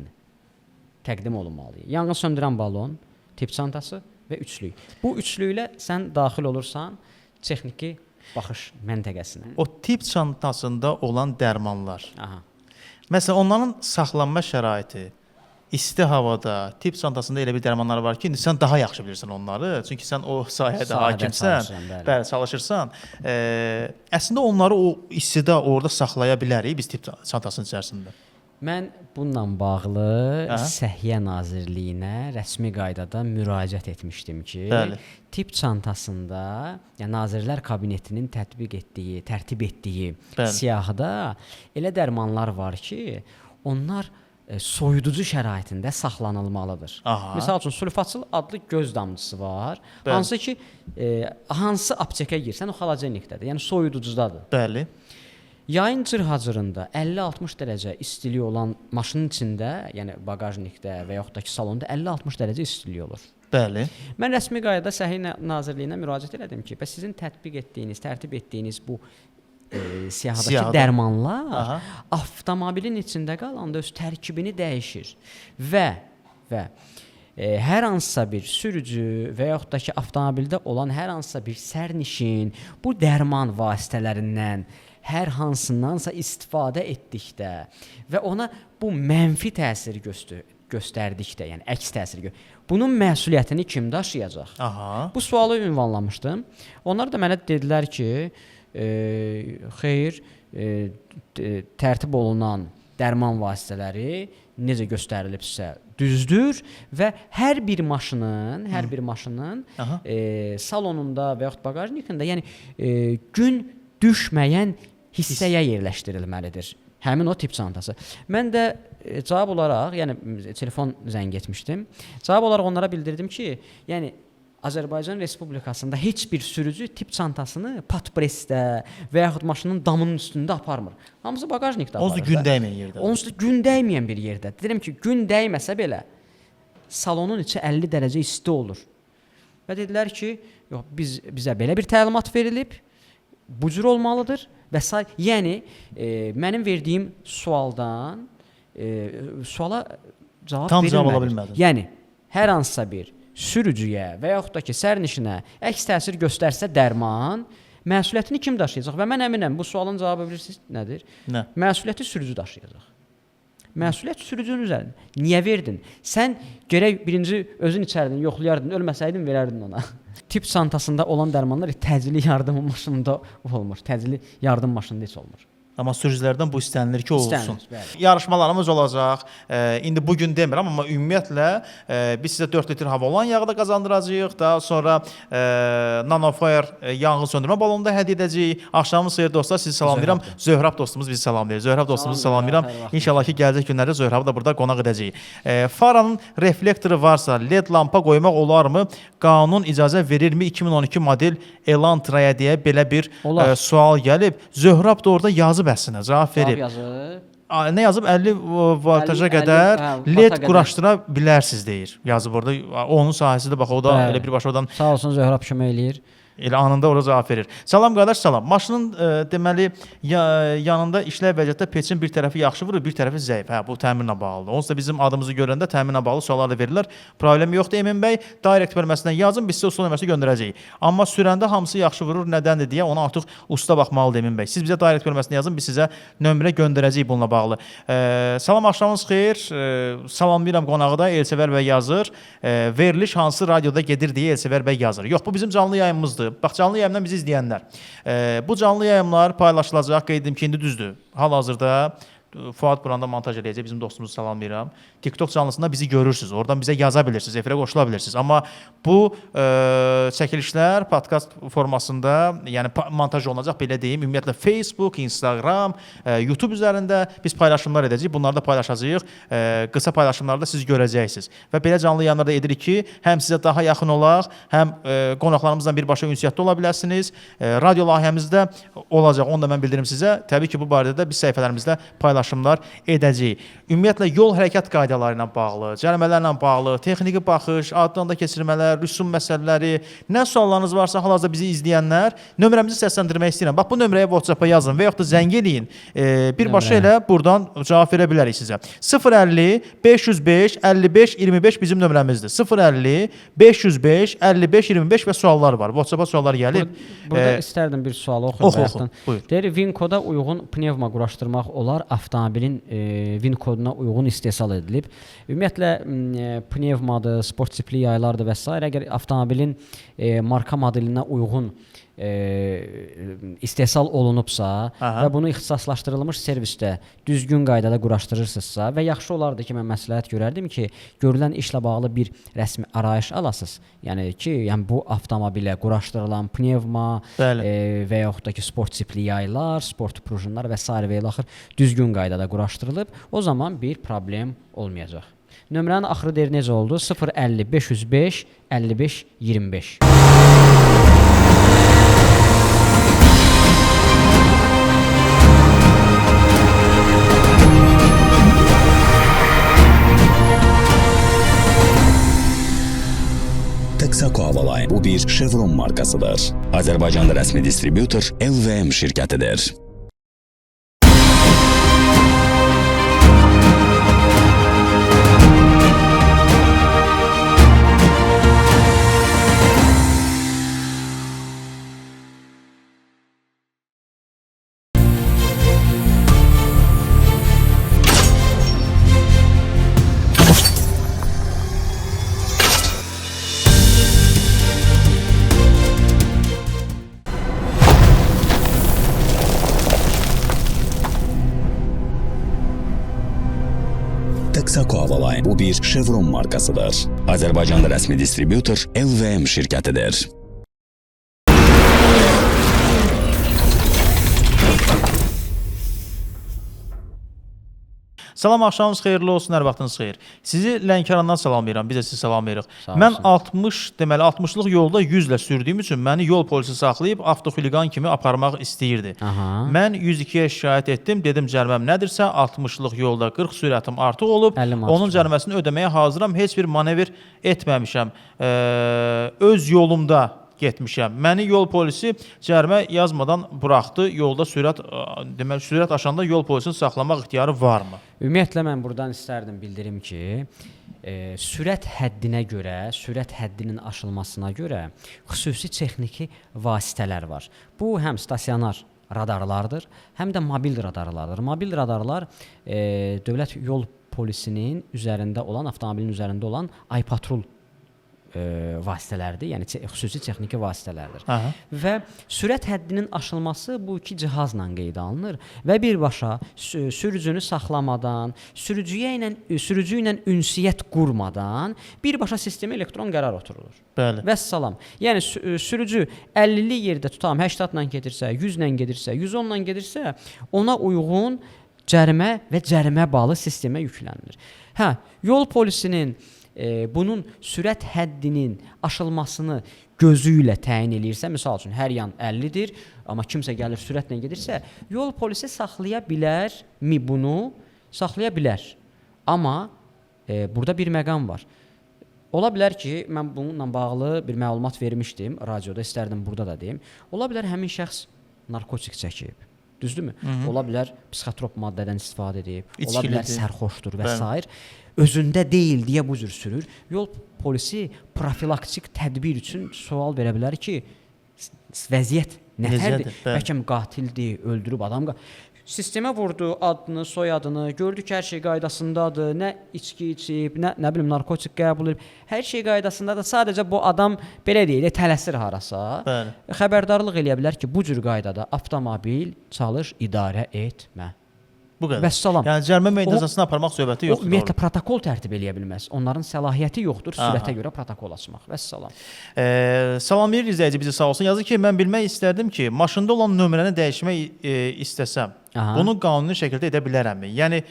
təqdim olunmalıdır. Yanğın söndürən balon, tip çantası və üçlük. Bu üçlüklə sən daxil olursan texniki baxış məntəqəsinə. O tip çantasında olan dərmanlar. Aha. Məsələn, onların saxlanma şəraiti isti havada, tip çantasında elə bir dərmanlar var ki, indi sən daha yaxşı bilirsən onları. Çünki sən o sahədə hakimsən. Çalışıram, bəli. Bəli, çalışırsan. Əslində onları o istidə orada saxlaya bilərik biz tip çantasının içərisində. Mən bununla bağlı Aha. Səhiyyə Nazirliyinə rəsmi qaydada müraciət etmişdim ki, Bəli. tip çantasında, yəni Nazirlər Kabinetinin tətbiq etdiyi, tərtib etdiyi Bəli. siyahıda elə dərmanlar var ki, onlar soyuducu şəraitində saxlanılmalıdır. Aha. Məsəl üçün sulfaçıl adlı göz damcısı var, Bəli. hansı ki hansı aptekə girsən o xalacenikdədir, yəni soyuducudadır. Bəli. Yayın cırhacırında 50-60 dərəcə istilik olan maşının içində, yəni bagajnikdə və yaxud da ki salonda 50-60 dərəcə istilik olur. Bəli. Mən rəsmi qaydada Səhiyyə Nazirliyinə müraciət elədim ki, bəs sizin tətbiq etdiyiniz, tərtib etdiyiniz bu siyahıdakı Siyahıda. dərmanlar Aha. avtomobilin içində qalanda öz tərkibini dəyişir və hər hansısa bir sürücü və yaxud da ki avtomobildə olan hər hansısa bir sərnişin bu dərman vasitələrindən hər hansındansa istifadə etdikdə və ona bu mənfi təsir göstərdikdə, yəni əks təsir bunun məsuliyyətini kim daşıyacaq? Aha. Bu sualı ünvanlamışdım. Onlar da mənə dedilər ki, xeyr, tərtib olunan dərman vasitələri necə göstərilibsə düzdür və hər bir maşının, hər bir maşının Aha. Salonunda və yaxud bagajnikində, yəni gün düşməyən hissəyə yerləşdirilməlidir. Həmin o tip çantası. Mən də cavab olaraq, yəni telefon zəng etmişdim. Cavab olaraq onlara bildirdim ki, yəni Azərbaycan Respublikasında heç bir sürücü tip çantasını patpresdə və yaxud maşının damının üstündə aparmır. Hamısı bagajnikdə aparır. Onsuz da gün dəyməyən yerdə. Onsuz da gün dəyməyən bir yerdə. Deyirəm ki, gün dəyməsə belə salonun içi 50 dərəcə isti olur. Və dedilər ki, yox bizə belə bir təlimat verilib, bu cür olmalıdır və sair. Yəni mənim verdiyim sualdan suala cavab Tam cavab ala verilmədi. bilmədin. Yəni hər hansısa bir sürücüyə və yaxud da ki sərnişinə əks təsir göstərsə dərman, məsuliyyətini kim daşıyacaq? Və mən əminəm bu sualın cavabı bilirsiniz nədir? Nə? Məsuliyyəti sürücü daşıyacaq. Məsuliyyət sürücünün üzərində. Niyə verdin? Sən gərək birinci özün içərdin, yoxlayardın, ölməsəydin verərdin ona. Tip çantasında olan dərmanlar təcili yardım maşınında olmur. Təcili yardım maşınında heç olmur. Amma sürücülərdən bu istənilir ki, olsun. İstənilir, bəli. Yarışmalarımız olacaq. İndi bu gün demirəm, amma ümumiyyətlə biz sizə 4 litr hava olan yağı da qazandıracağıq. Daha sonra Nanofire yanğın söndürmə balonu da hədiyyə edəcəyik. Axşamınız xeyir dostlar, sizi salamlayıram. Zöhrab dostumuz bizi salamlayır. Zöhrab dostumuzu Salam, salamlayıram. İnşallah ki, gələcək günlərdə Zöhrabı da burada qonaq edəcəyik. Faranın reflektoru varsa LED lampa qoymaq olarmı? Qanun icazə verirmi 2012 model Elantraya deyə belə bir sual gəlib. Zöhrab da orada yazıb əslində, cavab verib. Cavab yazıb. Nə yazıb? 50 voltaja 50 qədər vata LED qədər. quraşdıra bilərsiniz deyir. Yazıb orada. Onun sahəsində bax o da Bəli. elə birbaşa oradan Sağ olsun Zöhrab kömək eləyir. Elə anında ora cavab verir. Salam qardaş, salam. Maşının deməli yanında işləv vəziyyətdə peçin bir tərəfi yaxşı vurur, bir tərəfi zəif. Hə, bu təmirlə bağlıdır. Onsuz da bizim adımızı görəndə təmirlə bağlı suallar da verirlər. Problem yoxdur Emin bəy. Direct bölməsindən yazın, biz sizə usta nömrəsi göndərəcəyik. Amma sürəndə hamısı yaxşı vurur, nədəndir deyə ona artıq usta baxmalıdır Emin bəy. Siz bizə direct bölməsindən yazın, biz sizə nömrə göndərəcəyik bununla bağlı. Salam, axşamınız xeyir. Salamlayıram qonağı da Elsəvər bəy yazır. Veriliş hansı radioda gedir deyə Elsəvər bəy yazır. Yox, bu bizim canlı yayımımızdır. Bax, canlı yayımdan bizi izləyənlər. Bu canlı yayımlar paylaşılacaq. Qeyd edim ki, indi düzdür. Hal-hazırda Fuad buranda montaj eləyəcək. Bizim dostumuzu salamlayıram. TikTok canlısında bizi görürsüz. Oradan bizə yaza bilirsiniz, efirə qoşula bilirsiniz. Amma bu çəkilişlər podkast formasında, yəni montaj olunacaq belə deyim. Ümumiyyətlə Facebook, Instagram, YouTube üzərində biz paylaşımlar edəcəyik. Bunları da paylaşacağıq. Qısa paylaşımlarda siz görəcəksiniz. Və belə canlı yayımlar da edirik ki, həm sizə daha yaxın olaq, həm qonaqlarımızla birbaşa ünsiyyətdə ola biləsiniz. Radio layihəmizdə olacaq. Onu da mən bildirim sizə. Təbii ki, bu barədə də biz səhifələrimizdə paylaşımlar edəcəyik. Ümumiyyətlə yol hərəkət qaydaları ilə bağlı, cərimələrlə bağlı, texniki baxış, addan da keçirmələr, rüsum məsələləri, nə suallarınız varsa hal-hazırda bizi izləyənlər nömrəmizi səsləndirmək istəyirəm. Bax bu nömrəyə WhatsApp-a yazın və yaxud da zəng eləyin. Birbaşa elə buradan cavab verə bilərik sizə. 050 505 55 25 bizim nömrəmizdir. 050 505 55 25 və suallar var. WhatsApp-a suallar gəlib. Burada istərdim bir sualı oxuyum Oxu, Deyir, VIN koda uyğun pnevma quraşdırmaq olar, avtomobilin VIN koduna uyğun istehsal edilib. Ümumiyyətlə pnevmadır, sport tipli yaylardır və s. Əgər avtomobilin marka modelinə uyğun istehsal olunubsa Aha. və bunu ixtisaslaşdırılmış servisdə düzgün qaydada quraşdırırsınızsa və yaxşı olardı ki, mən məsləhət görərdim ki, görülən işlə bağlı bir rəsmi arayış alasınız. Yəni ki, yəni bu avtomobilə quraşdırılan pnevma və yaxud da ki, sport tipli yaylar, sport prujinlar və sairə və ilaxır düzgün qaydada quraşdırılıb, o zaman bir problem olmayacaq. Nömrənin axırı deyir necə oldu? 050 505 55 25. Texaco Havaline bu bir Chevron markasıdır. Azərbaycanda rəsmi distributor LVM şirkətidir. Texaco Havaline bu bir Chevron markasıdır. Azərbaycanda rəsmi distributor LVM şirkətidir. Salam, axşamınız xeyirli olsun, hər vaxtınız xeyir. Sizi Lənkərandan salamlayıram, biz də sizi salamlayırıq. Sağ Mən olsun. 60, deməli 60-lıq yolda 100 ilə sürdüyüm üçün məni yol polisi saxlayıb avtoxuliqan kimi aparmaq istəyirdi. Aha. Mən 102-yə şikayət etdim, dedim cəriməm nədirsə 60-lıq yolda 40 sürətim artıq olub, 50 manat onun cəriməsini ödəməyə hazıram, heç bir manevr etməmişəm. Öz yolumda getmişəm. Məni yol polisi cərimə yazmadan buraxdı. Yolda sürət deməli sürət aşanda yol polisinin saxlamaq ixtiyarı varmı? Ümumiyyətlə mən burdan istərdim bildirim ki, sürət həddinə görə, sürət həddinin aşılmasına görə xüsusi texniki vasitələr var. Bu həm stasionar radarlardır, həm də mobil radarlardır. Mobil radarlar dövlət yol polisinin üzərində olan, avtomobilin üzərində olan iPatrol vasitələrdir, yəni xüsusi texniki vasitələrdir. Aha. Və sürət həddinin aşılması bu iki cihazla qeydə alınır və birbaşa sürücünü saxlamadan, sürücü ilə ünsiyyət qurmadan birbaşa sistemə elektron qərar oturulur. Bəli. Vəssalam. Yəni sürücü 50-lik yerdə tutam 80 ilə gedirsə, 100 ilə gedirsə, 110 ilə gedirsə, ona uyğun cərimə və cərimə balı sistemə yüklənilir. Hə, yol polisinin bunun sürət həddinin aşılmasını gözü ilə təyin eləyirsə, misal üçün hər yan 50-dir, amma kimsə gəlir sürətlə gedirsə, yol polisi saxlaya bilərmi bunu? Saxlaya bilər. Amma burada bir məqam var. Ola bilər ki, mən bununla bağlı bir məlumat vermişdim radioda, istərdim burada da deyim. Ola bilər həmin şəxs narkotik çəkib. Düzdürmü? Hı -hı. Ola bilər psixotrop maddədən istifadə edib, ola bilər sərxoşdur və sair. Özündə deyil deyə bu cür sürür. Yol polisi profilaktik tədbir üçün sual verə bilər ki, vəziyyət nətərdir? Bəlkə qatildir, öldürüb adam. Sistemə vurdu adını, soyadını, gördü ki, hər şey qaydasındadır, nə içki içib, nə bilim narkotik qəbul edib. Hər şey qaydasındadır. Sadəcə bu adam belə deyək, tələsir harasa. Bəli. Xəbərdarlıq eləyə bilər ki, bu cür qaydada avtomobil çalış, idarə etmə. Bu qədər. Vəssalam. Yəni cərimə meydan aparmaq söhbəti yoxdur. Ümumiyyətlə protokol tərtib eləyə bilməz. Onların səlahiyyəti yoxdur sürətə görə protokol açmaq. Vəssalam. Salamlayır izləyici bizi sağ olsun. Yazır ki, mən bilmək istərdim ki, maşında olan nömrəni dəyişmək istəsəm, Aha. bunu qanuni şəkildə edə bilərəmmi? Yəni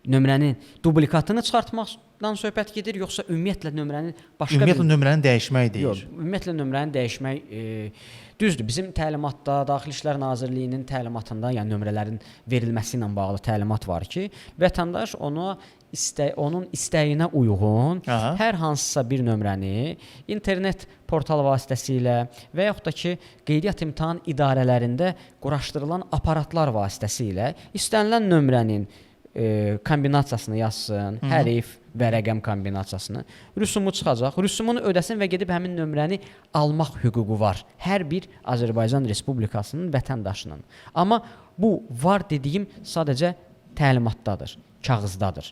nömrənin dublikatını çıxartmaqdan söhbət gedir, yoxsa ümumiyyətlə nömrənin başqa ümumiyyətlə nömrəni dəyişmək deyir. Yox, ümumiyyətlə nömrəni dəyişmək düzdür. Bizim təlimatda, Daxili İşlər Nazirliyinin təlimatında, yəni nömrələrin verilməsi ilə bağlı təlimat var ki, vətəndaş onu onun istəyinə uyğun Aha. hər hansısa bir nömrəni internet portal vasitəsilə və yaxud da ki, qeydiyyat imtahan idarələrində quraşdırılan aparatlar vasitəsilə istənilən nömrənin kombinasiyasını yazsın, hərf və rəqəm kombinasiyasını. Rüsumu çıxacaq. Rüsumunu ödəsin və gedib həmin nömrəni almaq hüququ var hər bir Azərbaycan Respublikasının vətəndaşının. Amma bu var dediyim sadəcə təlimatdadır, kağızdadır.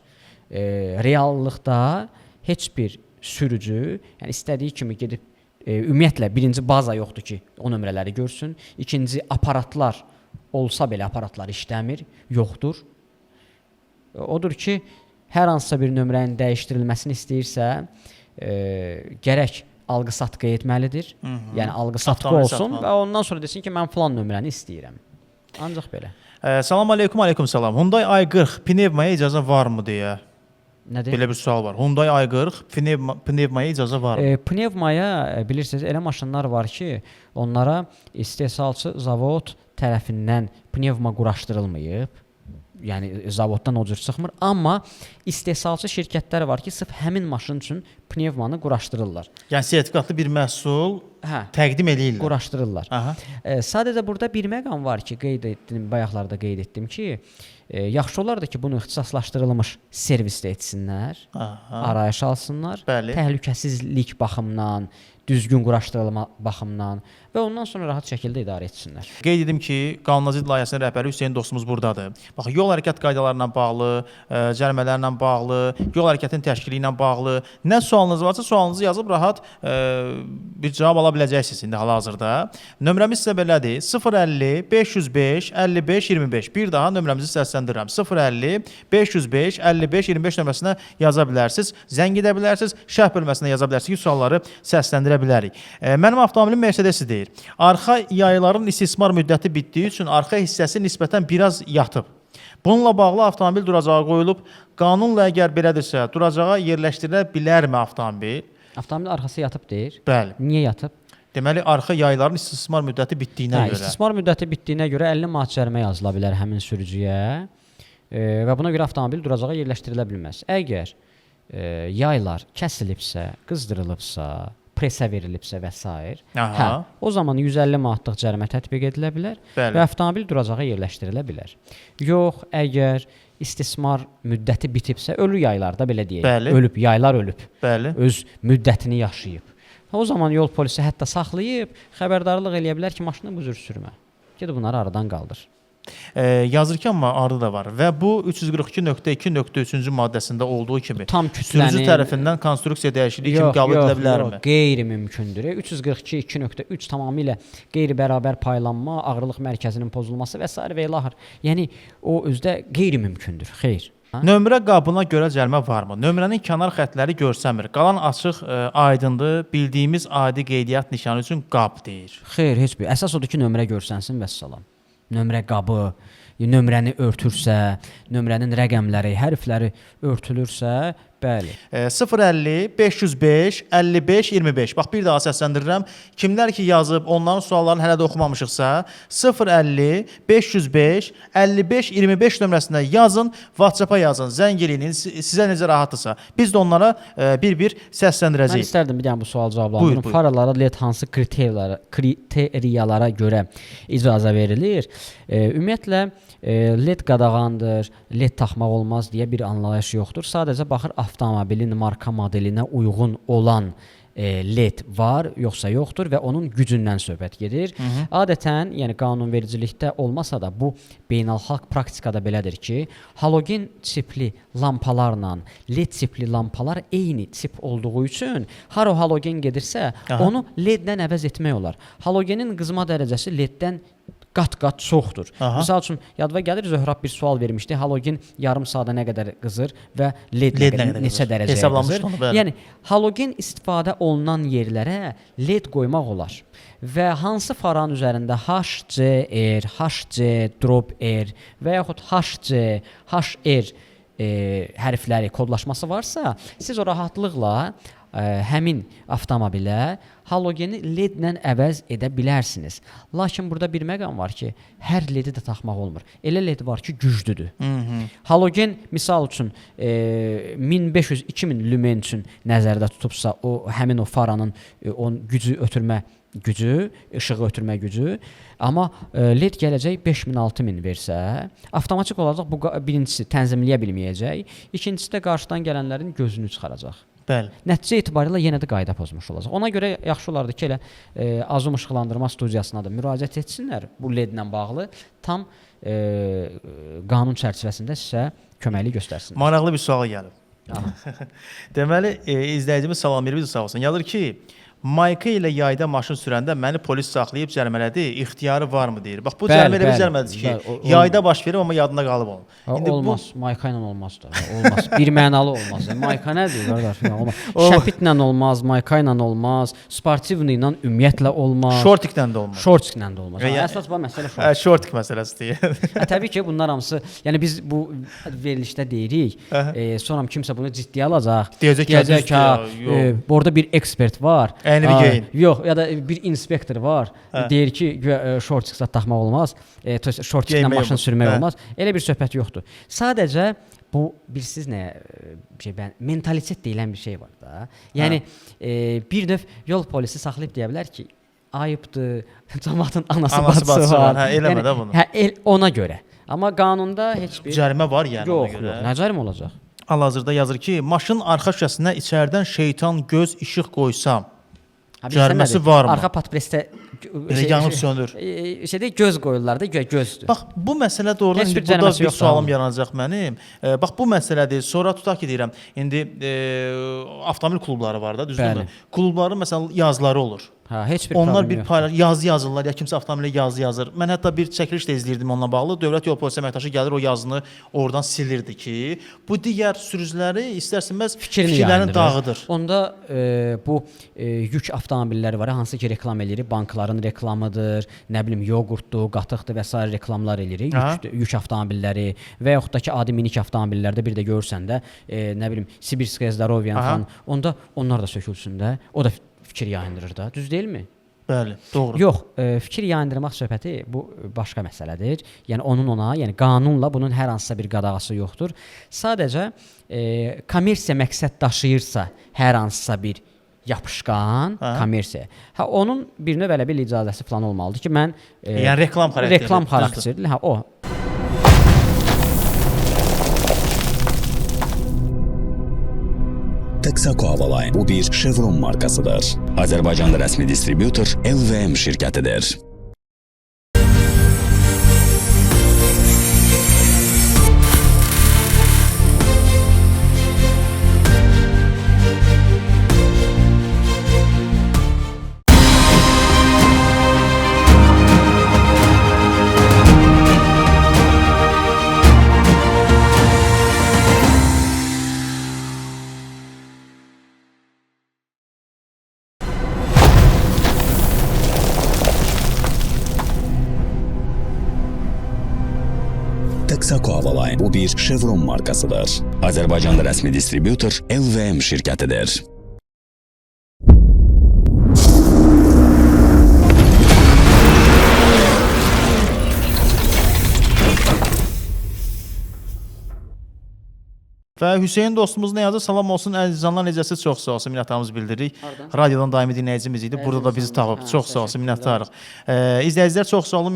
Reallıqda heç bir sürücü, yəni istədiyi kimi gedib ümumiyyətlə birinci baza yoxdur ki, o nömrələri görsün. İkinci aparatlar olsa belə aparatlar işləmir, yoxdur. Odur ki, hər hansısa bir nömrənin dəyişdirilməsini istəyirsə, gərək alqı-satqı etməlidir. Hı -hı. Yəni alqı-satqı Avtomobil olsun satmalı. və ondan sonra desin ki, mən filan nömrəni istəyirəm. Ancaq belə. Salam aleykum, aleykum salam. Hyundai i40 pnevmaya icazə varmı deyə. Nədir? Belə bir sual var. Hyundai i40 pnevmaya icazə varmı? Pnevmaya bilirsiniz, elə maşınlar var ki, onlara istehsalçı zavod tərəfindən pnevma quraşdırılmayıb. Yəni zavoddan o cür çıxmır, amma istehsalçı şirkətlər var ki, sırf həmin maşın üçün pnevmanı quraşdırırlar. Yəni sertifikatlı bir məhsul Hə, təqdim eləyirlər. quraşdırırlar. Aha. Sadəcə burada bir məqam var ki, qeyd etdim, bayaqlarda qeyd etdim ki, yaxşı olardı ki, bunu ixtisaslaşdırılmış servisdə etsinlər, Aha. arayış alsınlar, Bəli. təhlükəsizlik baxımından, düzgün quraşdırılma baxımından və ondan sonra rahat şəkildə idarə etsinlər. Qeyd edim ki, Qanunazidd layihəsinin rəhbəri Hüseyn dostumuz burdadır. Bax, yol hərəkət qaydalarına bağlı, cərimələrlə bağlı, yol hərəkətinin təşkili ilə bağlı nə sualınız varsa sualınızı yazıb rahat bir cavab ala biləcəksiniz indi hal-hazırda. Nömrəmiz sizə belədir: 050 505 55 25. Bir daha nömrəmizi səsləndirirəm. 050 505 55 25 nömrəsinə yaza bilərsiniz, zəng edə bilərsiniz, şərh bölməsinə yaza bilərsiniz ki, sualları səsləndirə bilərik. Mənim avtomobilim Mercedes deyir. Arxa yayların istismar müddəti bitdiyi üçün arxa hissəsi nisbətən biraz yatıb. Bununla bağlı avtomobil duracağa qoyulub. Qanunla əgər belədirsə, duracağa yerləşdirilə bilərmi avtomobil? Avtomobil arxası yatıb deyir. Bəli. Niyə yatıb? Deməli, arxa yayların istismar müddəti bitdiyinə görə. İstismar müddəti bitdiyinə görə 50 manat cərimə yazıla bilər həmin sürücüyə və buna görə avtomobil duracağa yerləşdirilə bilməz. Əgər yaylar kəsilibsə, qızdırılıbsa, presə verilibsə və sair, Aha. hə, o zaman 150 manatlıq cərimə tətbiq edilə bilər Bəli. və avtomobil duracağa yerləşdirilə bilər. Yox, əgər istismar müddəti bitibsə, ölü yaylarda belə deyək, Bəli. ölüb, yaylar ölüb. Bəli. Öz müddətini yaşayıb. O zaman yol polisi hətta saxlayıb xəbərdarlıq eləyə bilər ki, maşını bu cür sürmə. Get bunları aradan qaldır. Yazır ki, amma ardı da var və bu 342.2.3-cü maddəsində olduğu kimi Tam sürücü kütləni tərəfindən konstruksiya dəyişikliyi kimi qəbul edilə bilərmi? Qeyri-mümkündür. 342.2.3 tamamilə qeyri-bərabər paylanma, ağırlıq mərkəzinin pozulması və sair və ilaxır. Yəni o özdə qeyri-mümkündür. Xeyr. Nömrə qabına görə cərimə varmı? Nömrənin kənar xəttləri görsənmir. Qalan açıq, aydındır. Bildiyimiz adi qeydiyyat nişanı üçün qab deyir. Xeyr, heç bir. Əsas odur ki, nömrə görsənsin vəssalam. Nömrə qabı, nömrəni örtürsə, nömrənin rəqəmləri, hərfləri örtülürsə, Bəli. 050 505 55 25. Bax bir daha səsləndirirəm. Kimlər ki yazıb, onların suallarını hələ də oxumamışıqsa, 050 505 55 25 nömrəsinə yazın, WhatsApp-a yazın, zəng eləyin, sizə necə rahatdırsa. Biz də onlara bir-bir Mən səsləndirəcəyik. istərdim bir dənə bu sual cavablandırım. Buyur, buyur. Faralara LED hansı kriteriyalara görə icazə verilir? Ümumiyyətlə LED qadağandır, LED taxmaq olmaz deyə bir anlayış yoxdur. Sadəcə baxır avtomobilin marka modelinə uyğun olan LED var, yoxsa yoxdur və onun gücündən söhbət gedir. Hı -hı. Adətən, yəni qanunvericilikdə olmasa da bu beynəlxalq praktikada belədir ki, halogen çipli lampalarla LED çipli lampalar eyni çip olduğu üçün hara halogen gedirsə, Aha. onu LED-lə əvəz etmək olar. Halogenin qızma dərəcəsi LED-dən qat-qat çoxdur. Aha. Misal üçün yadıma gəlir Zöhrab bir sual vermişdi. Halogen yarım saata nə qədər qızır və LED, LED nə qədər neçə qızır? dərəcəyə Hesablamışdı qızır? onu, bəli. Yəni halogen istifadə olunan yerlərə LED qoymaq olar. Və hansı faranın üzərində HCR, HC drop R və yaxud HC, HR hərfləri kodlaşması varsa, siz o rahatlıqla həmin avtomobilə halogeni LED-lə əvəz edə bilərsiniz. Lakin burada bir məqam var ki, hər LED-i də taxmaq olmur. Elə LED var ki, güclüdür. Hı -hı. Halogen misal üçün 1500-2000 lümen üçün nəzərdə tutubsa, o həmin o faranın onun gücü ötürmə gücü, işığı ötürmə gücü, amma LED gələcək 5000-6000 versə, avtomatik olaraq bu birincisi tənzimləyə bilməyəcək, ikincisi də qarşıdan gələnlərin gözünü çıxaracaq. Bəli. Nəticə etibarilə yenə də qayda pozmuş olacaq. Ona görə yaxşı olardı ki, elə Azum İşıqlandırma studiyasına da müraciət etsinlər bu LED-lə bağlı tam qanun çərçivəsində sizə köməklik göstərsinlər. Maraqlı bir sual gəlib. Deməli, izləyicimiz salam verir, sağ olsun. Yazır ki, Mayka ilə yayda maşın sürəndə məni polis saxlayıb cərimələdi, ixtiyarı varmı deyir. Bax bu cərimə elə bir cərimədir ki, Bəli, yayda baş verib amma yadında qalıb onun. Ha, İndi olmaz, bu... Mayka ilə olmaz da. Olmaz. Bir mənalı olmaz. Yəni, mayka nədir qardaş? Yəni, olmaz. Şəpitlə olmaz, mayka ilə olmaz, sportivni ilə ümumiyyətlə olmaz. Şortiklə də olmaz. Şortiklə də olmaz. Və Ha, əsas bu məsələ şort. Hə, şortik məsələsi deyir. Hə, təbii ki, bunlar hamısı, yəni biz bu verilişdə deyirik, sonra kimsə bunu ciddiyə alacaq. Deyəcək ki, deyəcək ki, düzdür, yox. orada bir ekspert var. Əynini geyin. Yox, ya da bir inspektor var. Hə. Deyir ki, güya şortik zad taxmaq olmaz. Şortiklə Geyinmək maşın olmaz. sürmək Hə. olmaz. Elə bir söhbət yoxdur. Sadəcə bu bilirsiz nə şey mən mentalitet deyilən bir şey var da. Yəni bir növ yol polisi saxlayıb deyə bilər ki, ayıbdır, camaatın anası, Anası bacısı var. var. Hə, eləmə Yəni, də bunu. Hə, ona görə. Amma qanunda heç bir Cərimə var yəni yox, ona görə. Yox, nə cərimə olacaq? Hal-hazırda yazır ki, maşının arxa şüşəsinə içəridən şeytan göz işıq qoysam, Ha, bilirsən cəriməsi nədir? varmı? Arxa podpresdə Belə yanıb sönür. Şeydə göz qoyurlar da, güya gözdür. Bax bu məsələ doğrudan Heç indi bir burada cəriməsi bir yoxdur, sualım hamı. yaranacaq mənim. Bax bu məsələdir. Sonra tutaq ki deyirəm, indi avtomobil klubları var da, düzdürmü? Bəli. Klubların məsələn yazıları olur. Hə, heç bir Onlar problem bir yoxdur. paylaş yazı yazırlar ya kimsə avtomobilə yazı yazır. Mən hətta bir çəkiliş də izləyirdim onunla bağlı. Dövlət Yol Polisi əməkdaşı gəlir o yazını oradan silirdi ki, bu digər sürücüləri istər-istəməz fikrini fikirlərini yayındırır. dağıdır. Onda bu yük avtomobilləri var, hansı ki reklam eləyirik, bankların reklamıdır, nə bilim yoğurtdur, qatıqdır və sair reklamlar eləyirik. Yük avtomobilləri və yaxud da ki adi minik avtomobillərdə bir də görürsən də, nə bilim Sibirskaya Zdarovyan falan, onda onlar da sökülsün də. O da fikir yayındırır da. Düz deyilmi? Bəli, doğru. Yox, fikir yayındırmaq söhbəti bu başqa məsələdir. Yəni onun ona, yəni qanunla bunun hər hansısa bir qadağası yoxdur. Sadəcə kommersiya məqsəd daşıyırsa hər hansısa bir yapışqan kommersiya. Hə, onun bir növ elə bir icazəsi falan olmalıdır ki, mən Yəni reklam xarakterli. Reklam xarakterli. Hə, o. Texaco Havaline bu bir Chevron markasıdır. Azərbaycanda rəsmi distribyutor LVM şirkətidir. Texaco Havaline bu bir Chevron markasıdır. Azərbaycanda rəsmi distribyutor LVM şirkətidir. Və Hüseyn dostumuz nə yazır? Salam olsun əzizanlar, necəsiz? Çox sağ olsun, minnətdarlığımızı bildiririk. Hardan? Radiodan daimi dinləyicimiz idi. Burada da bizi Əzizanlar. tapıb. Hə, Çox sağ olsun, təşəkkürlər. minnətdarıq. İzləyicilər çox sağ olun,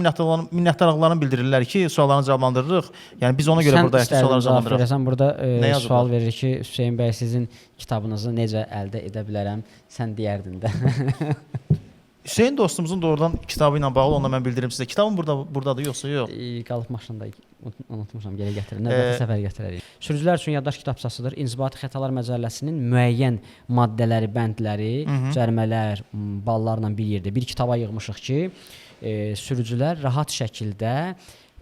minnətdarlıqlarını bildirirlər ki, suallarını cavablandırırıq. Yəni biz ona görə Sən buradayıq ki, istərdin sualları cavab cavablandıraq. verəsən. Burada Nə yazıblar? sual verir ki, Hüseyn bəy sizin kitabınızı necə əldə edə bilərəm? Sən deyərdin də. Hüseyn dostumuzun doğrudan kitabı ilə bağlı onu da mən bildirim sizə. Kitabın burdadır yoxsa yox? Qalıb maşında unutmuşam, geri gətirim. Növbəti səfər gətirərik. Sürücülər üçün yaddaş kitabçasıdır. İnzibati Xətalar Məcəlləsinin müəyyən maddələri, bəndləri, cərimələr, ballarla bir yerdə bir kitaba yığmışıq ki, sürücülər rahat şəkildə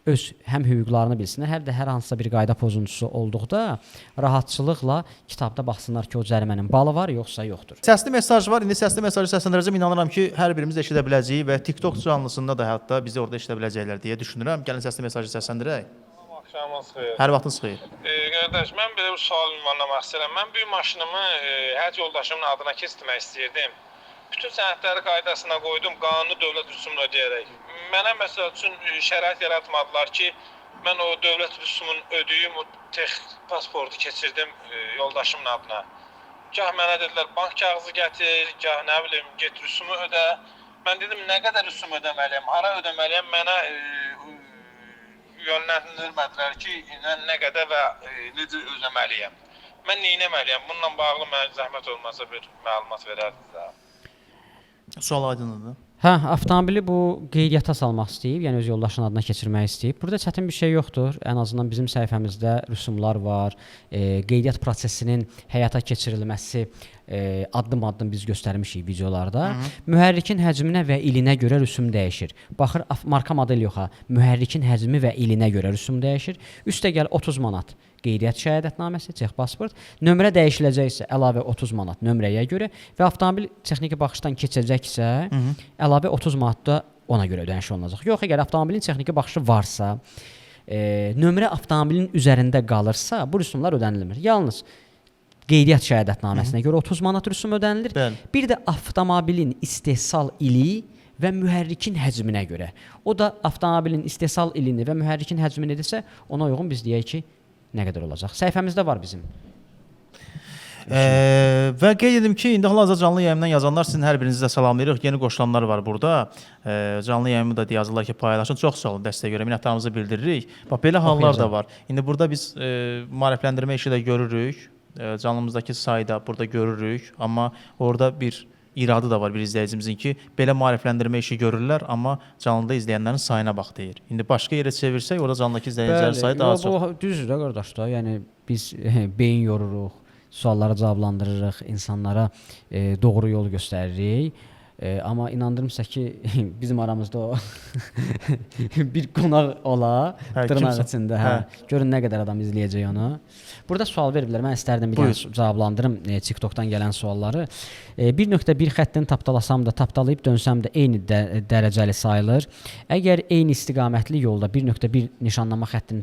öz həm hüquqlarını bilsinlər, həm də hər hansısa bir qayda pozuntusu olduqda rahatçılıqla kitabda baxsınlar ki, o cərimənin balı var yoxsa yoxdur. Səsli mesaj var. İndi səsli mesajı səsləndirəcəm. İnanıram ki, hər birimiz eşidə biləcəyik və TikTok canlısında da hətta bizi orada eşidə biləcəklər deyə düşünürəm. Gəlin səsli mesajı səsləndirək. Axşamınız xeyir. Hər vaxtınız xeyir. Qardaş, mən belə bir sual ünvanlamaq istəyirəm. Mən bir maşınımı həyat yoldaşımın adına keçirmək istəyirdim. Bütün sənədləri qaydasına qoydum, qanuni dövlət rüsumunu ödəyərək. Mənə məsəl üçün şərait yaratmadılar ki, mən o dövlət rüsumunu ödəyim, o tex pasportu keçirdim yoldaşımın adına. Gah mənə dedilər bank kağızı gətir, gah nə bilim get rüsumu ödə. Mən dedim nə qədər rüsum ödəməliyəm, hara ödəməliyəm, mənə yönləndirmədilər ki, nə qədər və necə ödəməliyəm. Mən nə etməliyəm? Bununla bağlı mənə zəhmət olmasa bir məlumat verərdiniz ha. Sual aydındır. Hə, avtomobili bu qeydiyyata salmaq istəyib, yəni öz yoldaşının adına keçirmək istəyib. Burada çətin bir şey yoxdur. Ən azından bizim səhifəmizdə rüsumlar var. Qeydiyyat prosesinin həyata keçirilməsi addım-addım biz göstərmişik videolarda. Hı -hı. Mühərrikin həcminə və ilinə görə rüsum dəyişir. Baxır marka model yox ha, mühərrikin həcmi və ilinə görə rüsum dəyişir. Üstəgəl 30 manat qeydiyyat şəhadətnaməsi, tex pasport, nömrə dəyişiləcəksə əlavə 30 manat nömrəyə görə və avtomobil texniki baxışdan keçəcəksə, Hı -hı. əlavə 30 manat da ona görə ödəniş olunacaq. Yox, əgər avtomobilin texniki baxışı varsa, nömrə avtomobilin üzərində qalırsa, bu rüsumlar ödənilmir. Yalnız qeydiyyat şəhadətnaməsinə görə 30 manat rüsum ödənilir. Bəli. Bir də avtomobilin istehsal ili və mühərrikin həcminə görə. O da avtomobilin istehsal ilini və mühərrikin həcmini desə, ona uyğun biz deyək ki, nə qədər olacaq. Səhifəmizdə var bizim. Və qeyd edim ki, indi hal-hazırda canlı yayımdan yazanlar sizin hər birinizi də salamlayırıq. Yeni qoşulanlar var burada. Canlı yayımı da yazırlar ki, paylaşın. Çox sağ olun dəstəyə görə minnətdarlığımızı bildiririk. Bax belə hallar da var. İndi burada biz maarifləndirmə işi də görürük. Canlımızdakı sayı da burada görürük, amma orada bir iradı da var bir izləyicimizin ki, belə maarifləndirmə işi görürlər, amma canlıda izləyənlərin sayına bax deyir. İndi başqa yerə çevirsək, orada canlıdakı izləyicilərin sayı daha çox. Bu düzdür də qardaş da. Yəni biz beyin yoruruq, sualları cavablandırırıq, insanlara doğru yol göstəririk. Amma inandırım sizə ki, bizim aramızda o bir qonaq ola, Hə, dırnaq kimsə. içində, hə. Görün nə qədər adam izləyəcək onu. Burada sual veriblər. Mən istərdim bir dənə cavablandırım TikTokdan gələn sualları. 1.1 xəttini tapdalasam da, tapdalayıb dönsəm də eyni dərəcəli sayılır. Əgər eyni istiqamətli yolda 1.1 nişanlama xəttini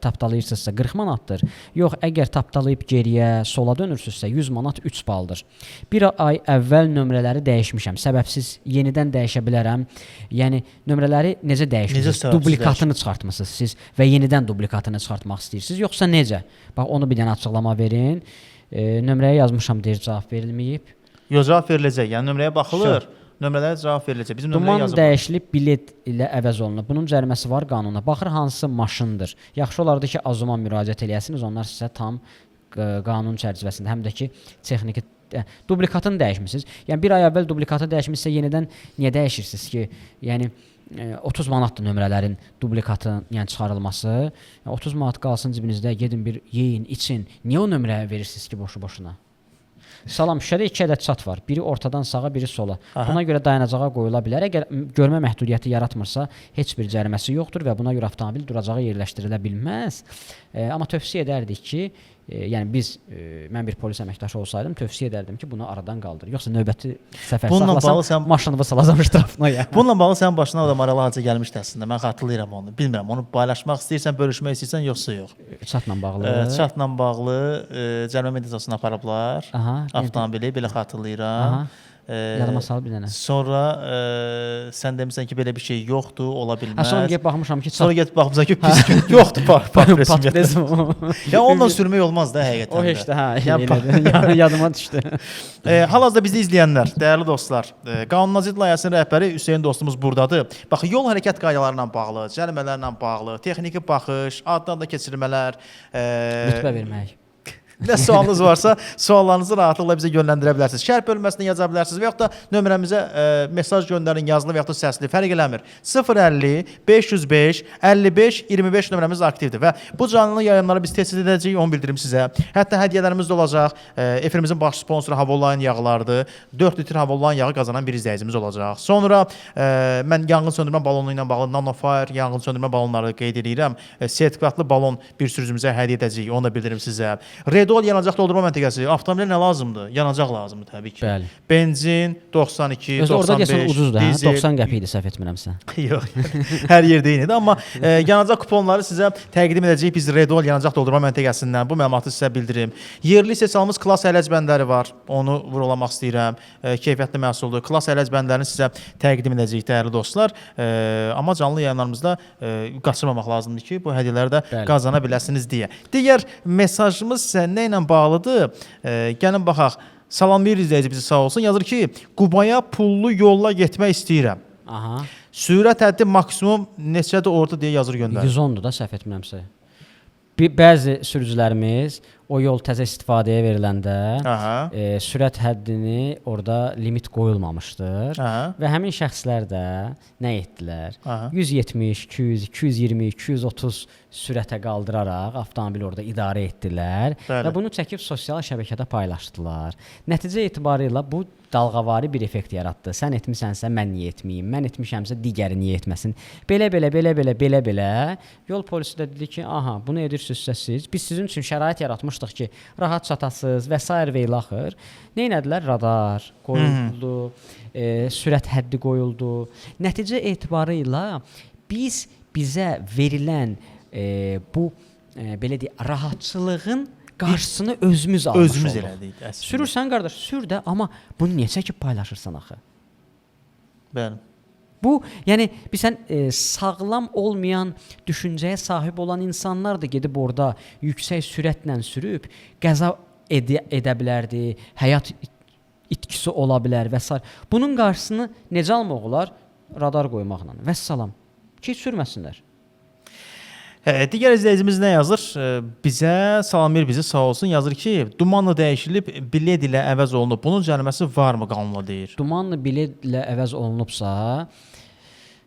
tapdalayırsınızsa 40 manatdır. Yox, əgər tapdalayıb geriyə, sola dönürsünüzsə 100 manat 3 baldır. Bir ay əvvəl nömrələri dəyişmişəm. Səbəbsiz yenidən dəyişə bilərəm. Yəni nömrələri necə dəyişmisiniz? Səbəbsiz Dublikatını çıxartmısınız siz və yenidən dublikatını çıxartmaq istəyirsiniz, yoxsa necə? Bax onu bir dənə açıqlama verin. Nömrəyə yazmışam deyir, cavab verilməyib. Yox, cavab veriləcək. Yəni nömrəyə baxılır. Nömrələrə cavab veriləcək. Bizim nömrəyə Duman yazıblar. dəyişilib bilet ilə əvəz olunub. Bunun cəriməsi var qanuna. Baxır hansı maşındır. Yaxşı olardı ki, Azuma müraciət eləyəsiniz. Onlar sizə tam qanun çərçivəsində həm də ki texniki dublikatını dəyişmisiniz. Yəni bir ay əvvəl dublikatı dəyişmisinizsə yenidən niyə dəyişirsiniz ki? Yəni 30 manatdır nömrələrin dublikatı, yəni çıxarılması. Yəni 30 manat qalsın cibinizdə, gedin bir yeyin, için. Niyə o nömrəyə verirsiniz ki boşu-boşuna? Salam, şüşədə 2 ədəd çat var. Biri ortadan sağa, biri sola. Aha. Buna görə dayanacağa qoyula bilər. Əgər görmə məhdudiyyəti yaratmırsa, heç bir cəriməsi yoxdur və buna görə avtomobil duracağa yerləşdirilə bilməz. Amma tövsiyə edərdik ki, Yəni biz mən bir polis əməkdaşı olsaydım tövsiyə edərdim ki, bunu aradan qaldır. Yoxsa növbəti səfər Bununla saxlasam bağlı sən- maşınımı salacam ştrafına yəni. Bununla bağlı sənin başına da maraqlı hadisə gəlmişdi əslində. Mən xatırlayıram onu. Bilmirəm, onu paylaşmaq istəyirsən, bölüşmək istəyirsən, yoxsa yox. Çatla bağlı. Çatla bağlı cərimə məntəqəsinə aparıblar. Aha, Avtomobili belə xatırlayıram. Aha. Yadıma sal bir dənə. Sonra sən demisən ki, belə bir şey yoxdur, ola bilməz. Hə, sonra gedib baxmışam ki, Sonra gedib baxmısan ki, pis gün yoxdur park Patprez. Ya onunla sürmək olmaz da həqiqətən O də. heç də hə, Yəni, elədir. Yadıma düşdü. Hal-hazırda bizi izləyənlər, dəyərli dostlar, Qanunaziyyət layihəsinin rəhbəri Hüseyn dostumuz burdadır. Bax, yol hərəkət qaydaları ilə bağlı, cərimələrlə bağlı, texniki baxış, addan da keçirmələr, Rütbə vermək. Nə sualınız varsa, suallarınızı rahatlıqla bizə yönləndirə bilərsiniz. Şərh bölməsinə yaza bilərsiniz və yaxud da nömrəmizə mesaj göndərin, yazılı və yaxud da səsli, fərq eləmir. 050 505 55 25 nömrəmiz aktivdir və bu canlı yayımları biz tez-tez edəcəyik, onu bildirim sizə. Hətta hədiyyələrimiz də olacaq. Efirimizin baş sponsoru Havoline yağlardır. 4 litr Havoline yağı qazanan bir izləyicimiz olacaq. Sonra mən yanğın söndürmə balonu ilə bağlı Nanofire yanğın söndürmə balonları qeyd edirəm. Sertifikatlı balon bir sürücümüzə hədiyyə edəcəyik, onu da bildirim sizə. Redol yanacaq doldurma məntəqəsi. Avtomobilə nə lazımdır? Yanacaq lazımdır təbii ki. Bəli. Benzin 92, Özü orada 95, deyəsən ucuzdur, hə? dizel. 90 qəpik idi səhv etmirəmsə. Yox, hər yerdə eynidir. Amma yanacaq kuponları sizə təqdim edəcəyik biz Redol yanacaq doldurma məntəqəsindən. Bu məlumatı sizə bildirim. Yerli istehsalımız Klass əyləc bəndləri var. Onu vurğulamaq istəyirəm. Keyfiyyətli məhsuldur. Klass əyləc bəndlərini sizə təqdim edəcəyik dəyərli dostlar. Amma canlı yayımlarımızda qaçırmamaq lazımdır ki, bu hədiyyələri də Bəli. qazana biləsiniz deyə. Digər mesajımız isə nə ilə bağlıdır? Gəlin baxaq. Salamlayır izləyici bizi sağ olsun. Yazır ki, Qubaya pullu yolla getmək istəyirəm. Aha. Sürət həddi maksimum neçədir orada deyə yazır göndərir. 110-dur da səhv etmirəmsə. Bəzi sürücülərimiz o yol təzə istifadəyə veriləndə sürət həddini orada limit qoyulmamışdır. Aha. Və həmin şəxslər də nə etdilər? Aha. 170, 200, 220, 230 sürətə qaldıraraq avtomobili orada idarə etdilər Bəli. və bunu çəkib sosial şəbəkədə paylaşdılar. Nəticə etibarıyla bu dalğavari bir effekt yaratdı. Sən etmisənsə mən niyə etməyim? Mən etmişəmsə digəri niyə etməsin? Belə belə belə belə belə belə yol polisi də dedi ki, aha, bunu edirsinizsə siz, biz sizin üçün şərait yaratmışdıq ki, rahat çatasınız və sair və ilaxır. Nə etdilər? Radar qoyuldu, sürət həddi qoyuldu. Nəticə etibarıyla biz bizə verilən bu belə deyək, rahatçılığın qarşısını özümüz almış Özümüz olduq. elədik əslində. Sürürsən qardaş, sür də, amma bunu niyə çəkib paylaşırsan axı? Bəli. Bu, yəni bilirsən, sağlam olmayan düşüncəyə sahib olan insanlar da gedib orada yüksək sürətlə sürüb qəza edə bilərdi, həyat itkisi ola bilər və sair. Bunun qarşısını necə almaq olar? Radar qoymaqla. Vəssalam. Ki sürməsinlər. Digər izləyicimiz nə yazır? Bizə salamlayır bizi sağ olsun. Yazır ki, dumanla dəyişilib bilet ilə əvəz olunub. Bunun cəriməsi varmı qanunla deyir. Dumanla biletlə əvəz olunubsa,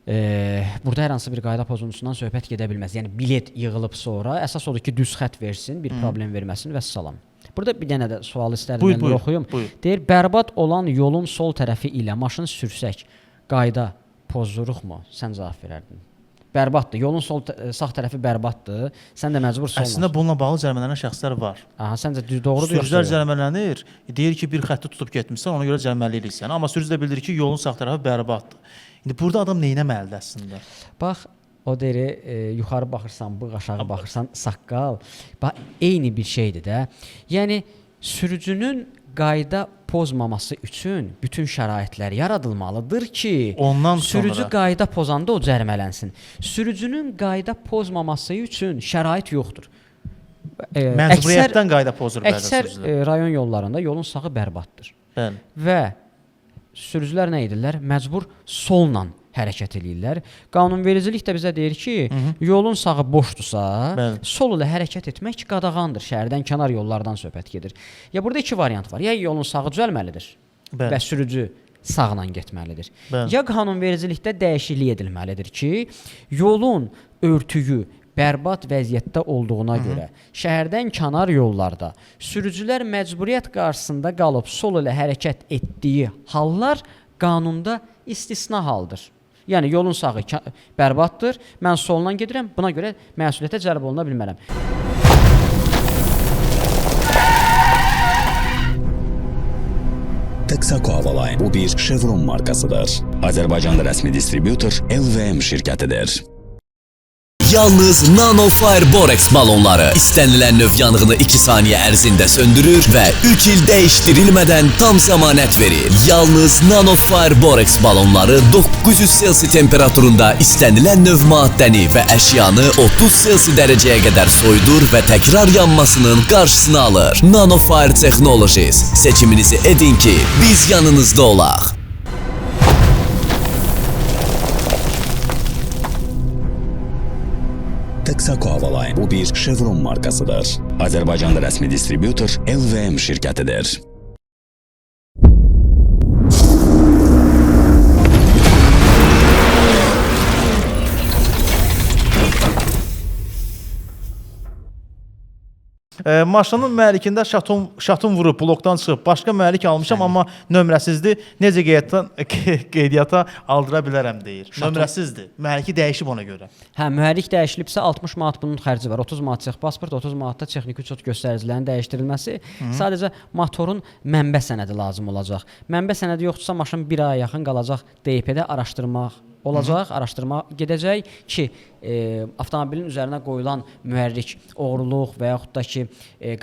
burada hər hansı bir qayda pozuntusundan söhbət gedə bilməz. Yəni bilet yığılıb sonra əsas odur ki, düz xətt versin, bir problem verməsin və salam. Burada bir dənə də sual istərdim Buyur, mən buyur, oxuyum. buyur. Deyir, bərbad olan yolun sol tərəfi ilə maşın sürsək qayda pozuruqmu? Sən cavab verərdin. Bərbaddır. Yolun sol sağ tərəfi bərbaddır. Sən də məcbur solla. Əslində bununla bağlı cərimələnən şəxslər var. Aha, səncə düz doğrudur yoxsa Sürücülər yox? cərimələnir. Deyir ki, bir xətti tutub getmisən, ona görə cərimələyirik səni. Amma sürücü də bildirir ki, yolun sağ tərəfi bərbaddır. İndi burada adam nə etməlidir əslində? Bax, o deyir, yuxarı baxırsan, bığ, aşağı baxırsan, saqqal. Bax, eyni bir şeydir də. Yəni sürücünün qayda pozmaması üçün bütün şəraitlər yaradılmalıdır ki, Ondan sonra sürücü qayda pozanda o cərimələnsin. Sürücünün qayda pozmaması üçün şərait yoxdur. Məcburiyyətdən qayda pozur bəzən Əksər sürücülər. rayon yollarında yolun sağı bərbaddır. Bəli. Və sürücülər nə edirlər? Məcbur solla hərəkət eləyirlər. Qanunvericilik də bizə deyir ki, yolun sağı boşdursa, Bəli. sol ilə hərəkət etmək qadağandır. Şəhərdən kənar yollardan söhbət gedir. Ya burada iki variant var. Ya yolun sağı düzəlməlidir Bəli. və sürücü sağla getməlidir. Bəli. Ya qanunvericilikdə dəyişiklik edilməlidir ki, yolun örtüyü bərbad vəziyyətdə olduğuna görə şəhərdən kənar yollarda sürücülər məcburiyyət qarşısında qalıb sol ilə hərəkət etdiyi hallar qanunda istisna haldır. Yəni yolun sağı bərbaddır, mən solla gedirəm, buna görə məsuliyyətə cəlb oluna bilmərəm. Texaco Havaline bu bir Chevron markasıdır. Azərbaycanda rəsmi distributor LVM şirkətidir. Yalnız Nanofire Borex balonları istənilən növ yanğını 2 saniyə ərzində söndürür və 3 il dəyişdirilmədən tam zəmanət verir. Yalnız Nanofire Borex balonları 900 Selsi temperaturunda istənilən növ maddəni və əşyanı 30 Selsi dərəcəyə qədər soyudur və təkrar yanmasının qarşısını alır. Nanofire Technologies. Seçiminizi edin ki, biz yanınızda olaq. Texaco Havaline bu bir Chevron markasıdır. Azərbaycanda rəsmi distributor LVM şirkətidir. Maşının mühərrikində şatın vurub blokdan çıxıb. Başqa mühərrik almışam, amma nömrəsizdir. Necə qeydiyyata aldıra bilərəm deyir. Nömrəsizdir. Mühərriki dəyişib ona görə. Hə, mühərrik dəyişilibsə 60 manat bunun xərci var. 30 manat sex pasport, 30 manat da texniki uçot göstəricilərinin dəyişdirilməsi. Sadəcə motorun mənbə sənədi lazım olacaq. Mənbə sənədi yoxdursa maşın bir aya yaxın qalacaq DP-də araşdırmaq olacaq, araşdırma gedəcək ki, avtomobilin üzərinə qoyulan mühərrik oğurluq və yaxud da ki,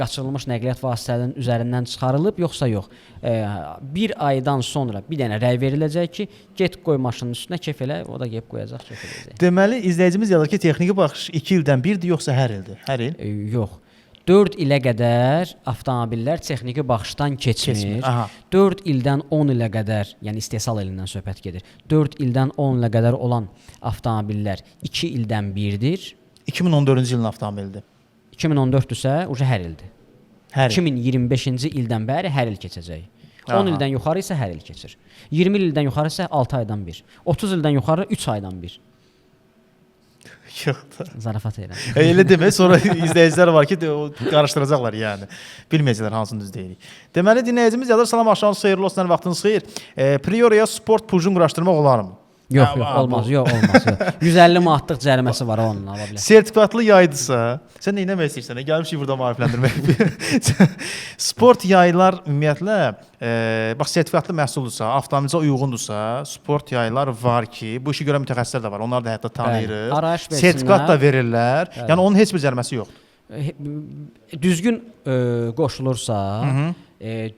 qaçırılmış nəqliyyat vasitələrinin üzərindən çıxarılıb yoxsa yox. Bir aydan sonra bir dənə rəy veriləcək ki, get qoy maşının üstünə, kef elə, o da gəlib qoyacaq, kef eləyəcək. Deməli izləyicimiz yazır ki, texniki baxış 2 ildən birdir yoxsa hər ildir? Hər il. Yox. 4 ilə qədər avtomobillər texniki baxışdan keçmir. 4 ildən 10 ilə qədər, yəni istehsal ilindən söhbət gedir. 4 ildən 10 ilə qədər olan avtomobillər 2 ildən birdir. 2014-cü ilin avtomobilidir. 2014-dürsə, uca hər ildir. Hər il. 2025-ci ildən bəri hər il keçəcək. 10 Aha. ildən yuxarı isə hər il keçir. 20 ildən yuxarı isə 6 aydan bir. 30 ildən yuxarı 3 aydan bir. Yox da. Zarafat edirəm. Elə demə, sonra izləyicilər var ki, qarışdıracaqlar yəni. Bilməyəcəklər hansını düz deyirik. Deməli dinləyicimiz yazır: "Salam, axşamınız xeyirli olsun, hər vaxtınız xeyir. Priorya sport pujun quraşdırmaq olarmı?" Yox, yox, olmaz, yox, olmaz. Yox. 150 manatlıq cəriməsi var onun, ala bilər. Sertifikatlı yaydısa, sən nə etmək istəyirsən? Gəlmişik burada maarifləndirməyə. Sport yaylar ümumiyyətlə, bax sertifikatlı məhsuldursa, avtomobilə uyğundursa, sport yaylar var ki, bu işi görən mütəxəssislər də var. Onları da hətta tanıyırıq. Arayış versinlər. Sertifikat da verirlər. Bəli. Yəni onun heç bir cəriməsi yoxdur. Düzgün qoşulursa,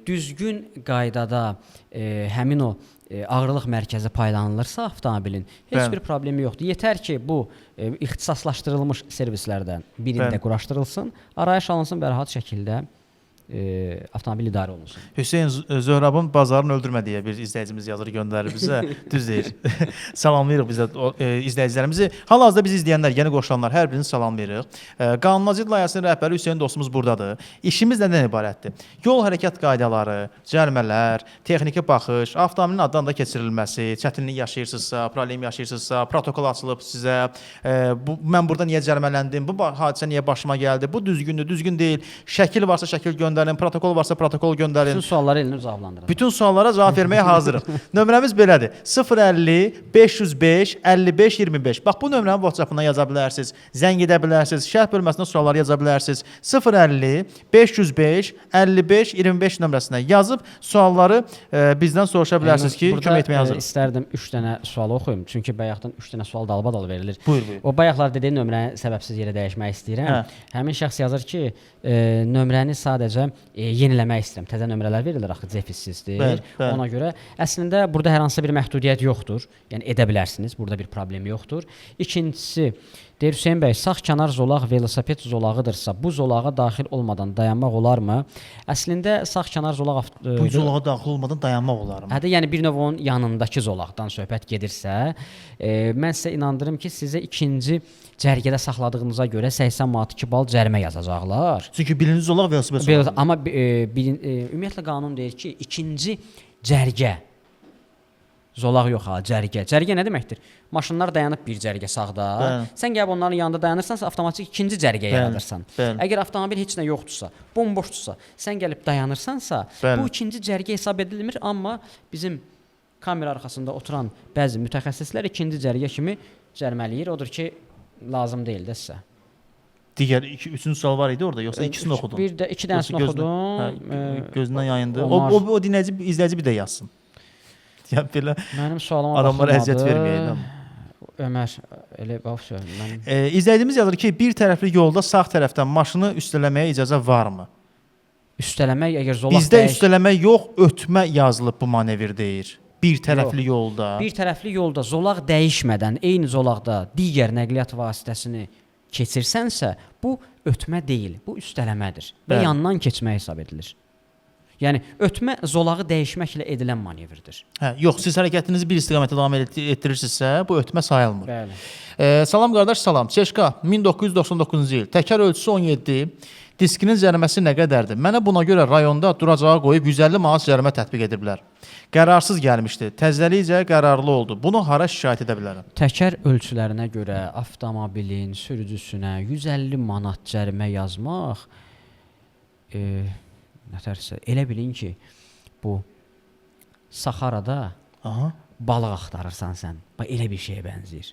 düzgün qaydada həmin o ağırlıq mərkəzi paylanılırsa avtomobilin heç Bəli. bir problemi yoxdur. Yetər ki, bu ixtisaslaşdırılmış servislərdən birində Bəli. quraşdırılsın, arayış alınsın və rahat şəkildə avtomobil idarə olunsun. Hüseyn Zöhrabın bazarını öldürmə deyə bir izləyicimiz yazır, göndərir bizə. Düz deyir. Salamlayırıq biz də o, izləyicilərimizi. Hal-hazırda bizi izləyənlər, yeni qoşulanlar hər birini salamlayırıq. Qanunazidd layihəsinin rəhbəri Hüseyn dostumuz burdadır. İşimiz nədən ibarətdir? Yol hərəkət qaydaları, cərimələr, texniki baxış, avtomobilin addan da keçirilməsi, çətinlik yaşayırsınızsa, problem yaşayırsınızsa, protokol açılıb sizə, bu mən burada niyə cərimələndim, bu hadisə niyə başıma gəldi, bu düzgündür, düzgün deyil, şəkil varsa şəkil göndərin, protokol varsa protokol göndərin. Bütün suallara Elnur cavablandıracaq. Bütün suallara cavab verməyə hazırıq. Nömrəmiz belədir: 050 505 55 25. Bax bu nömrəni WhatsApp-dan yaza bilərsiniz, zəng edə bilərsiniz, şərh bölməsinə sualları yaza bilərsiniz. 050 505 55 25 nömrəsinə yazıb sualları bizdən soruşa bilərsiniz ki, kömək etməyə hazırıq. İstərdim 3 dənə sual oxuyum. Çünki bayaqdan 3 dənə sual dalbadal verilir. Buyur, buyur. O bayaqlar dediyi nömrəni səbəbsiz yerə dəyişmək istəyirəm. Hə. Həmin şəxs yazır ki, nömrəni sadəcə yeniləmək istəyirəm. Təzə nömrələr verilir axı, defisitsizdir. Bəli, bəli. Ona görə əslində burada hər hansısa bir məhdudiyyət yoxdur. Yəni edə bilərsiniz. Burada bir problem yoxdur. İkincisi, deyir Hüseyn bəy, sağ kənar zolaq velosiped zolağıdırsa, bu zolağa daxil olmadan dayanmaq olarmı? Əslində sağ kənar zolaq Bu zolağa daxil olmadan dayanmaq olarmı? Hə də, yəni bir növ onun yanındakı zolaqdan söhbət gedirsə, mən sizə inandırım ki, sizə ikinci cərgədə saxladığınıza görə 80 manat 2 bal cərimə yazacaqlar. Çünki birinci zolaq velosiped zolağıdır. Amma ümumiyyətlə qanun deyir ki, ikinci cərgə zolaq yox ha, cərgə. Cərgə nə deməkdir? Maşınlar dayanıb bir cərgə sağda. Bəli. Sən gəlib onların yanında dayanırsansa, avtomatik ikinci cərgə yaradırsan. Bəli. Əgər avtomobil heç nə yoxdursa, bomboşdursa, sən gəlib dayanırsansa, Bəli. bu ikinci cərgə hesab edilmir, amma bizim kamera arxasında oturan bəzi mütəxəssislər ikinci cərgə kimi cərimələyir. Odur ki, lazım deyil də sizə. Digər iki, üçüncü sual var idi orada, yoxsa ikisini oxudun? Bir də iki dənəsini Yoxsa oxudum. Hə, gözündən yayındı. onlar- O dinləyici, izləyici bir də yazsın. Ya belə Mənim sualıma adamlara əziyyət baxılmadı. verməyək də. Ömər elə bax mən İzləyicimiz yazır ki, bir tərəfli yolda sağ tərəfdən maşını üstələməyə icazə varmı? Üstələmək əgər zolaq Bizdə dəyiş- üstələmə yox, ötmə yazılıb bu manevr deyir. Bir tərəfli yolda. Bir tərəfli yolda zolaq dəyişmədən eyni zolaqda digər nəqliyyat vasitəsini keçirsənsə, bu ötmə deyil, bu üstələmədir və Bəli. yandan keçmə hesab edilir. Yəni ötmə zolağı dəyişməklə edilən manevrdir. Hə, yox, siz hərəkətinizi bir istiqamətdə davam etdirirsinizsə, bu ötmə sayılmır. Bəli. Salam qardaş, salam. Çeşka 1999-cu il. Təkər ölçüsü 17. Diskinin cəriməsi nə qədərdir? Mənə buna görə rayonda duracağa qoyub 150 manat cərimə tətbiq ediblər. Qərarsız gəlmişdi. Təzəlikcə qərarlı oldu. Bunu hara şikayət edə bilərəm? Təkər ölçülərinə görə avtomobilin sürücüsünə 150 manat cərimə yazmaq nətərsə elə bilin ki, bu Saxarada Aha. balıq axtarırsan sən. Bax elə bir şeyə bənzəyir.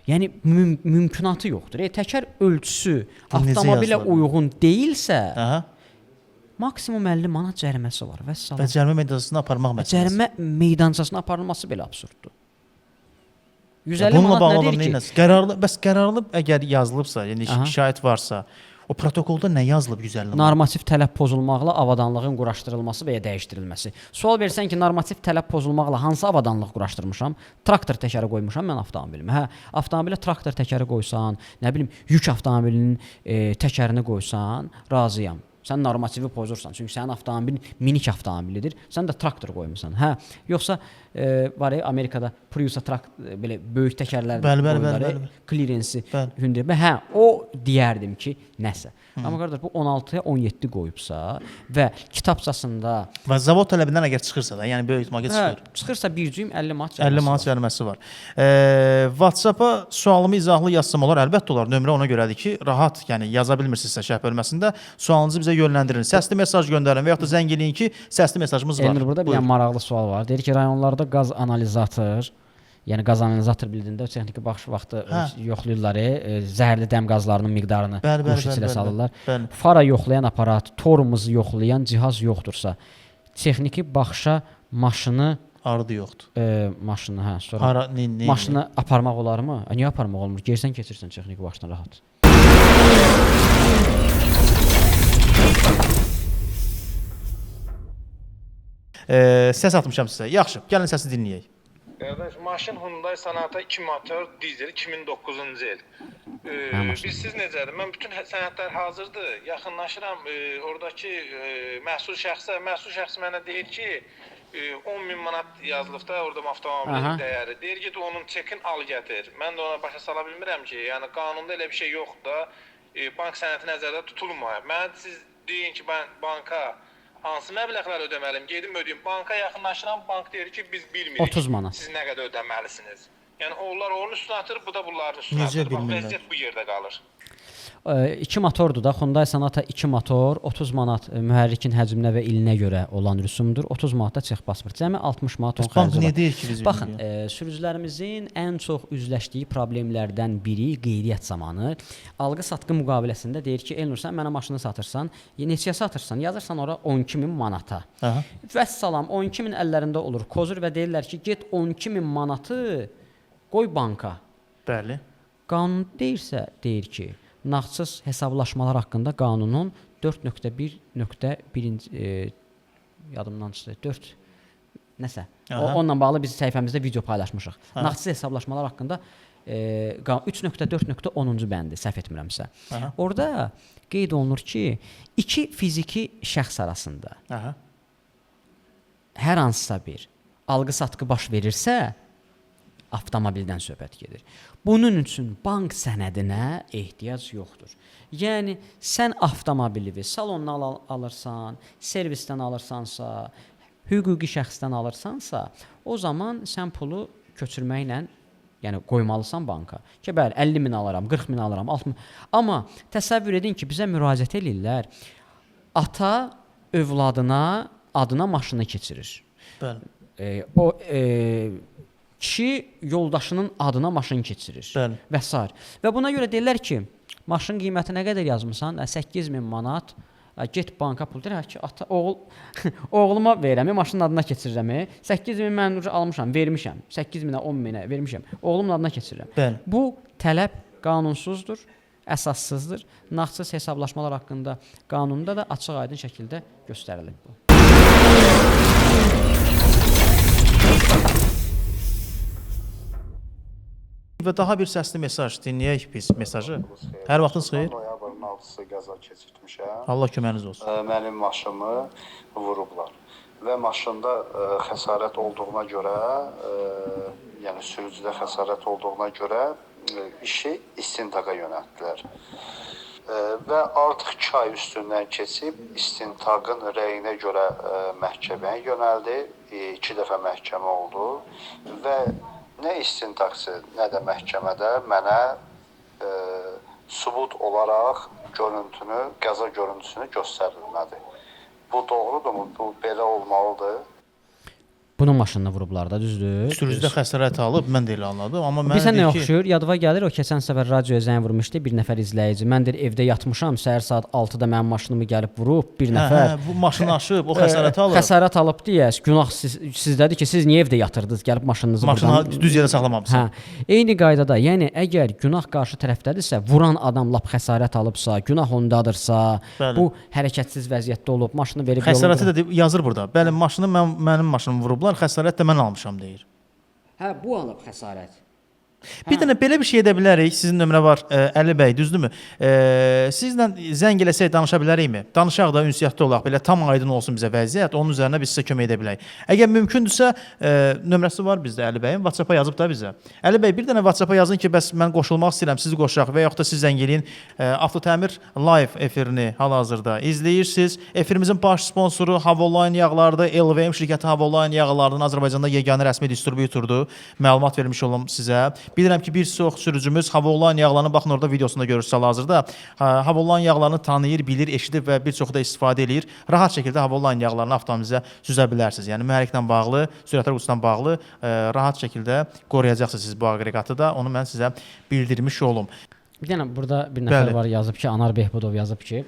Yəni mümkünatı yoxdur. Təkər ölçüsü Bu necə avtomobilə yazıla bilər? uyğun deyilsə, Aha. maksimum 50 manat cəriməsi var. Vəssalam. Və cərimə meydançasına aparmaq məsələsi. Cərimə meydançasına aparılması belə absurddur. Ya 150 bununla manat bağlı nə adam deyir ki? nə etsin? Qərarlı, bəs qərarlı əgər yazılıbsa, yəni Aha. şikayət varsa, o protokolda nə yazılıb 150 manat? Normativ tələb pozulmaqla avadanlığın quraşdırılması və ya dəyişdirilməsi. Sual versən ki, normativ tələb pozulmaqla hansı avadanlıq quraşdırmışam? Traktor təkəri qoymuşam mən avtomobilimə. Hə, avtomobilə traktor təkəri qoysan, nə bilim, yük avtomobilinin təkərini qoysan, razıyam. Sən normativi pozursan, çünki sənin avtomobilin minik avtomobilidir. Sən də traktor qoymusan. Hə, yoxsa var ya Amerikada Prius-a belə böyük təkərlər Bəli, bəli, qoyurlar, bəli, bəli. Clearance-i Bəli. hündür. Hə, o deyərdim ki, nəsə. Amma qardaş bu 16-ya 17 qoyubsa və kitabçasında Və zavod tələbindən əgər çıxırsa da, yəni böyük ehtimal ki, hə, çıxır. çıxırsa bir cüyüm 50 manat 50 manat cəriməsi var. cəriməsi var. WhatsApp-a sualımı izahlı yazsam olar? Əlbəttə olar. Nömrə ona görədir ki, rahat, yəni yaza bilmirsinizsə şərh bölməsində sualınızı bizə yönləndirin. Səsli mesaj göndərin və yaxud da zəng eləyin ki, səsli mesajımız var. Elnur, burada bir Buyur. dənə maraqlı sual var. Deyir ki, rayonlarda qaz analizator, yəni qaz analizator bildiyində texniki baxış vaxtı Hə. yoxlayırlar, zəhərli dəm qazlarının miqdarını Bəli, bəli, qurşun bəli, içinə bəli, salırlar. bəli. Fara yoxlayan aparat, tormozu yoxlayan cihaz yoxdursa, texniki baxışa maşını Ardı yoxdur. Maşını, hə, sonra Hara nə, nə, maşını aparmaq olarmı? Niyə aparmaq olmur? Gersən keçirsən texniki baxışdan rahat. Səs atmışam sizə. Yaxşı, gəlin səsi dinləyək. Qardaş, maşın Hyundai Sonata 2 motor dizel 2009-cu il. Hə, maşın. Bilirsiz necədir? Mən bütün sənədlər hazırdır. Yaxınlaşıram oradakı məsul şəxsə, məsul şəxs mənə deyir ki, 10 min manat yazılıb da orada avtomobilin Aha. dəyəri. Deyir ki, onun çekin al gətir. Mən də ona başa sala bilmirəm ki, yəni qanunda elə bir şey yoxdur da, bank sənədi nəzərdə tutulmayıb. Mənə siz deyin ki, mən banka hansı məbləğlər ödəməliyim? Gedim ödəyim. Banka yaxınlaşıram, bank deyir ki, biz bilmirik. 30 manat. Siz nə qədər ödəməlisiniz? Yəni onlar onun üstünə atır, bu da bunların üstünə Necə atır. Bax, bilmirlər? vəziyyət bu yerdə qalır. 2 motordur da. Hyundai Sonata 2 motor, 30 manat mühərrikin həcminə və ilinə görə olan rüsumdur. 30 manat da çex pasport. Cəmi 60 manat onun Bəs bank xərci niyə var. deyir ki, biz Baxın, bilmirik? sürücülərimizin ən çox üzləşdiyi problemlərdən biri qeydiyyat zamanı alqı-satqı müqaviləsində deyir ki, Elnur sən mənə maşını satırsan, neçəyə satırsan? Yazırsan ora 12000 manata. Aha. Vəssalam 12000 əllərində olur. Kozur və deyirlər ki, get 12000 manatı qoy banka. Bəli. Qanun deyirsə, deyir ki, nağdsız hesablaşmalar haqqında qanunun 4.1.1-ci yadımdan çıxdı. 4 nəsə. Aha. Onunla bağlı biz səhifəmizdə video paylaşmışıq. Aha. Nağdsız hesablaşmalar haqqında 3.4.10-cu bəndi səhv etmirəmsə. Aha. Orada qeyd olunur ki, iki fiziki şəxs arasında Aha. hər hansısa bir alqı-satqı baş verirsə, avtomobildən söhbət gedir. Bunun üçün bank sənədinə ehtiyac yoxdur. Yəni sən avtomobili salondan alırsan, servisdən alırsansa, hüquqi şəxsdən alırsansa, o zaman sən pulu köçürməklə, yəni qoymalısan banka. Ki bəli 50 min alaram, 40 min alaram, 60 min. Amma təsəvvür edin ki, bizə müraciət eləyirlər. Ata övladına adına maşını keçirir. Bəli. O kişi yoldaşının adına maşın keçirir Bəli. və sair. Və buna görə deyirlər ki, Maşın qiyməti nə qədər yazmısan? 8000 manat. Get banka pul deyir ki, ata oğul oğluma verirəm, maşının adına keçirirəm. 8000 mən almışam, vermişəm. 8000-ə, 10000-ə vermişəm. Oğlumun adına keçirirəm. Bəli. Bu tələb qanunsuzdur, əsassızdır. Nağdsız hesablaşmalar haqqında qanunda da açıq-aydın şəkildə göstərilib bu. Və daha bir səsli mesaj dinləyək biz mesajı. Hər vaxtınız xeyir. Noyabrın 6-sı qəza keçirtmişəm. Allah köməyiniz olsun. Mənim maşımı vurublar və maşında xəsarət olduğuna görə, yəni sürücüdə xəsarət olduğuna görə işi istintaqa yönəltdilər. Və artıq 2 ay üstündən keçib istintaqın rəyinə görə məhkəməyə yönəldi. 2 dəfə məhkəmə oldu və nə istintaqçı, nə də məhkəmədə mənə sübut olaraq görüntünü, qəza görüntüsünü göstərilmədi. Bu doğrudurmu? Bu belə olmalıdır? Bunun maşınını vurublar da, düzdür? Sürücüdə xəsarət alıb, mən də elə anladım, amma mən Bilirsən nə oxşuyur? Yadıma gəlir, o keçən səfər radioya zəng vurmuşdu bir nəfər izləyici. Mən deyir evdə yatmışam, səhər saat 6-da mənim maşınımı gəlib vurub bir nəfər. Hə, bu maşını aşıb, o xəsarət alıb. Xəsarət alıb deyə, günah sizdədir ki, siz niyə evdə yatırdınız, gəlib maşınınızı maşını buradan düz yerə saxlamamısınız. Hə. Eyni qaydada, yəni əgər günah qarşı tərəfdədirsə, vuran adam lap xəsarət alıbsa, günah ondadırsa, Bəli. bu hərəkətsiz vəziyyətdə olub, maşını verib xəsarəti də yazır burada. Bəli, maşını mənim maşınımı vurublar, xəsarət də mən almışam deyir. Hə, bu alıb xəsarət. Bir dənə belə bir şey edə bilərik. Sizin nömrə var, Əli bəy, düzdürmü? Sizlə zəng eləsək danışa bilərikmi? Danışaq da, ünsiyyətdə olaq, belə tam aydın olsun bizə vəziyyət, onun üzərinə biz sizə kömək edə bilərik. Əgər mümkündürsə, nömrəsi var bizdə Əli bəyin, WhatsApp-a yazıb da bizə. Əli bəy, bir dənə WhatsApp-a yazın ki, bəs mən qoşulmaq istəyirəm, sizi qoşaq və yaxud da siz zəng eləyin. Avtotəmir live efirini hal-hazırda izləyirsiniz. Efirimizin baş sponsoru Havoline yağlardır. LVM şirkəti Havoline yağlarının Azərbaycanda yeganə rəsmi distributordur. Məlumat vermiş olum sizə. Bilirəm ki, bir çox sürücümüz Havoline yağlarını, baxın orada videosunda görürsünüz hal-hazırda. Havoline yağlarını tanıyır, bilir, eşidib və bir çoxu da istifadə eləyir. Rahat şəkildə Havoline yağlarını avtomobilinizə süzə bilərsiniz. Yəni mühərriklə bağlı, sürətlər qutusundan bağlı rahat şəkildə qoruyacaqsınız siz bu aqreqatı da. Onu mən sizə bildirmiş olum. Bir dənə burada bir nəfər Bəli. var yazıb ki, Anar Behbudov yazıb ki,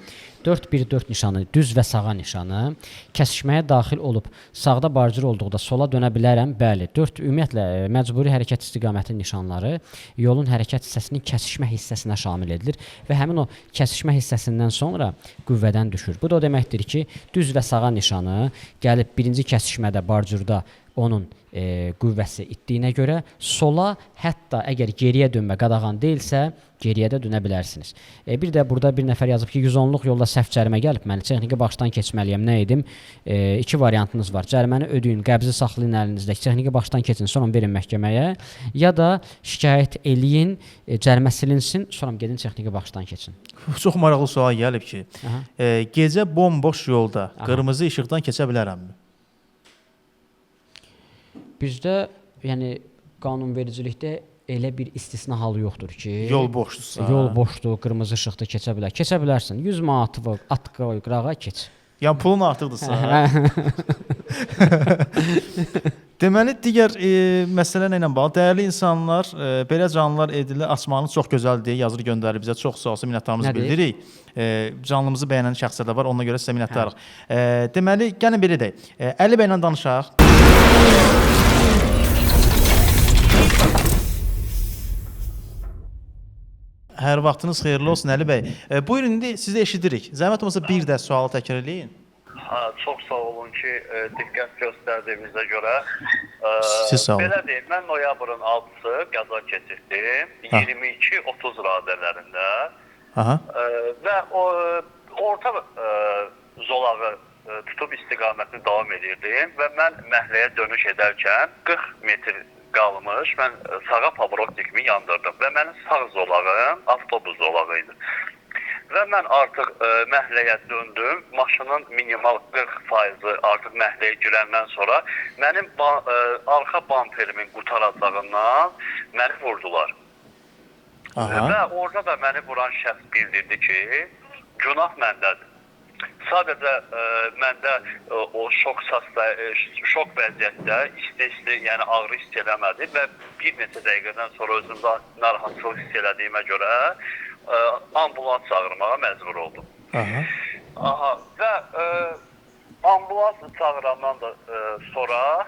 4-1-4 nişanı, düz və sağa nişanı kəsişməyə daxil olub sağda barcır olduqda sola dönə bilərəm. Bəli, 4 ümumiyyətlə məcburi hərəkət istiqaməti nişanları yolun hərəkət hissəsinin kəsişmə hissəsinə şamil edilir və həmin o kəsişmə hissəsindən sonra qüvvədən düşür. Bu da o deməkdir ki, düz və sağa nişanı gəlib birinci kəsişmədə barcurda onun qüvvəsi itdiyinə görə sola, hətta əgər geriyə dönmə qadağan deyilsə, geriyə də dönə bilərsiniz. Bir də burada bir nəfər yazıb ki, 110-luq yolda səhv cərimə gəlib, mən texniki baxışdan keçməliyəm, nə edim? İki variantınız var. Cəriməni ödəyin, qəbzi saxlayın əlinizdə, texniki baxışdan keçin, sonra verin məhkəməyə, ya da şikayət eləyin, cərimə silinsin, sonra gedin texniki baxışdan keçin. Çox maraqlı sual gəlib ki, gecə bomboş yolda qırmızı işıqdan keçə bilərəmmi? Bizdə, yəni qanunvericilikdə elə bir istisna halı yoxdur ki, yol boşdursa, yol boşdur, qırmızı işıqda keçə bilər. Keçə bilərsən. 100 manatı at qoy qırağa keç. Yəni pulun artıqdırsa. Deməli, digər məsələ nə ilə bağlı? Dəyərli insanlar, belə canlılar edilir, açmağınız çox gözəldir deyə yazır göndərir bizə. Çox sağ olsun, minnətdarlığımızı bildiririk. Canlımızı bəyənən şəxslər də var, ona görə sizə minnətdarıq. Deməli, gəlin belə deyək. Əli bəylə danışaq. Hər vaxtınız xeyirli olsun Əli bəy. Buyurun, indi sizi eşidirik. Zəhmət olmasa bir də sualı təkrar eləyin. Çox sağ olun ki, diqqət göstərdiyinizə görə. Siz sağ olun. Belə deyim, mən noyabrın 6-sı qəza keçirdim. 22:30 radələrində. Aha. Və o orta zolağı tutub istiqamətini davam edirdim və mən məhəlləyə dönüş edərkən 40 metr qalmış, mən sağa pavrotnikimi yandırdım və mənim sağ zolağım avtobus zolağı idi. Və mən artıq məhəlləyə döndüm, maşının minimal 40% artıq məhəlləyə girəndən sonra mənim arxa bamperimin qutaracağından məni vurdular. Aha. Və orada da məni vuran şəxs bildirdi ki, günah məndədir. Sadəcə məndə o şok vəziyyətdə isti-isti, yəni ağrı hiss eləmədi və bir neçə dəqiqədən sonra özümdə narahatçılıq hiss elədiyimə görə ambulans çağırmağa məcbur oldum. Aha. Aha, və ambulans çağırandan da sonra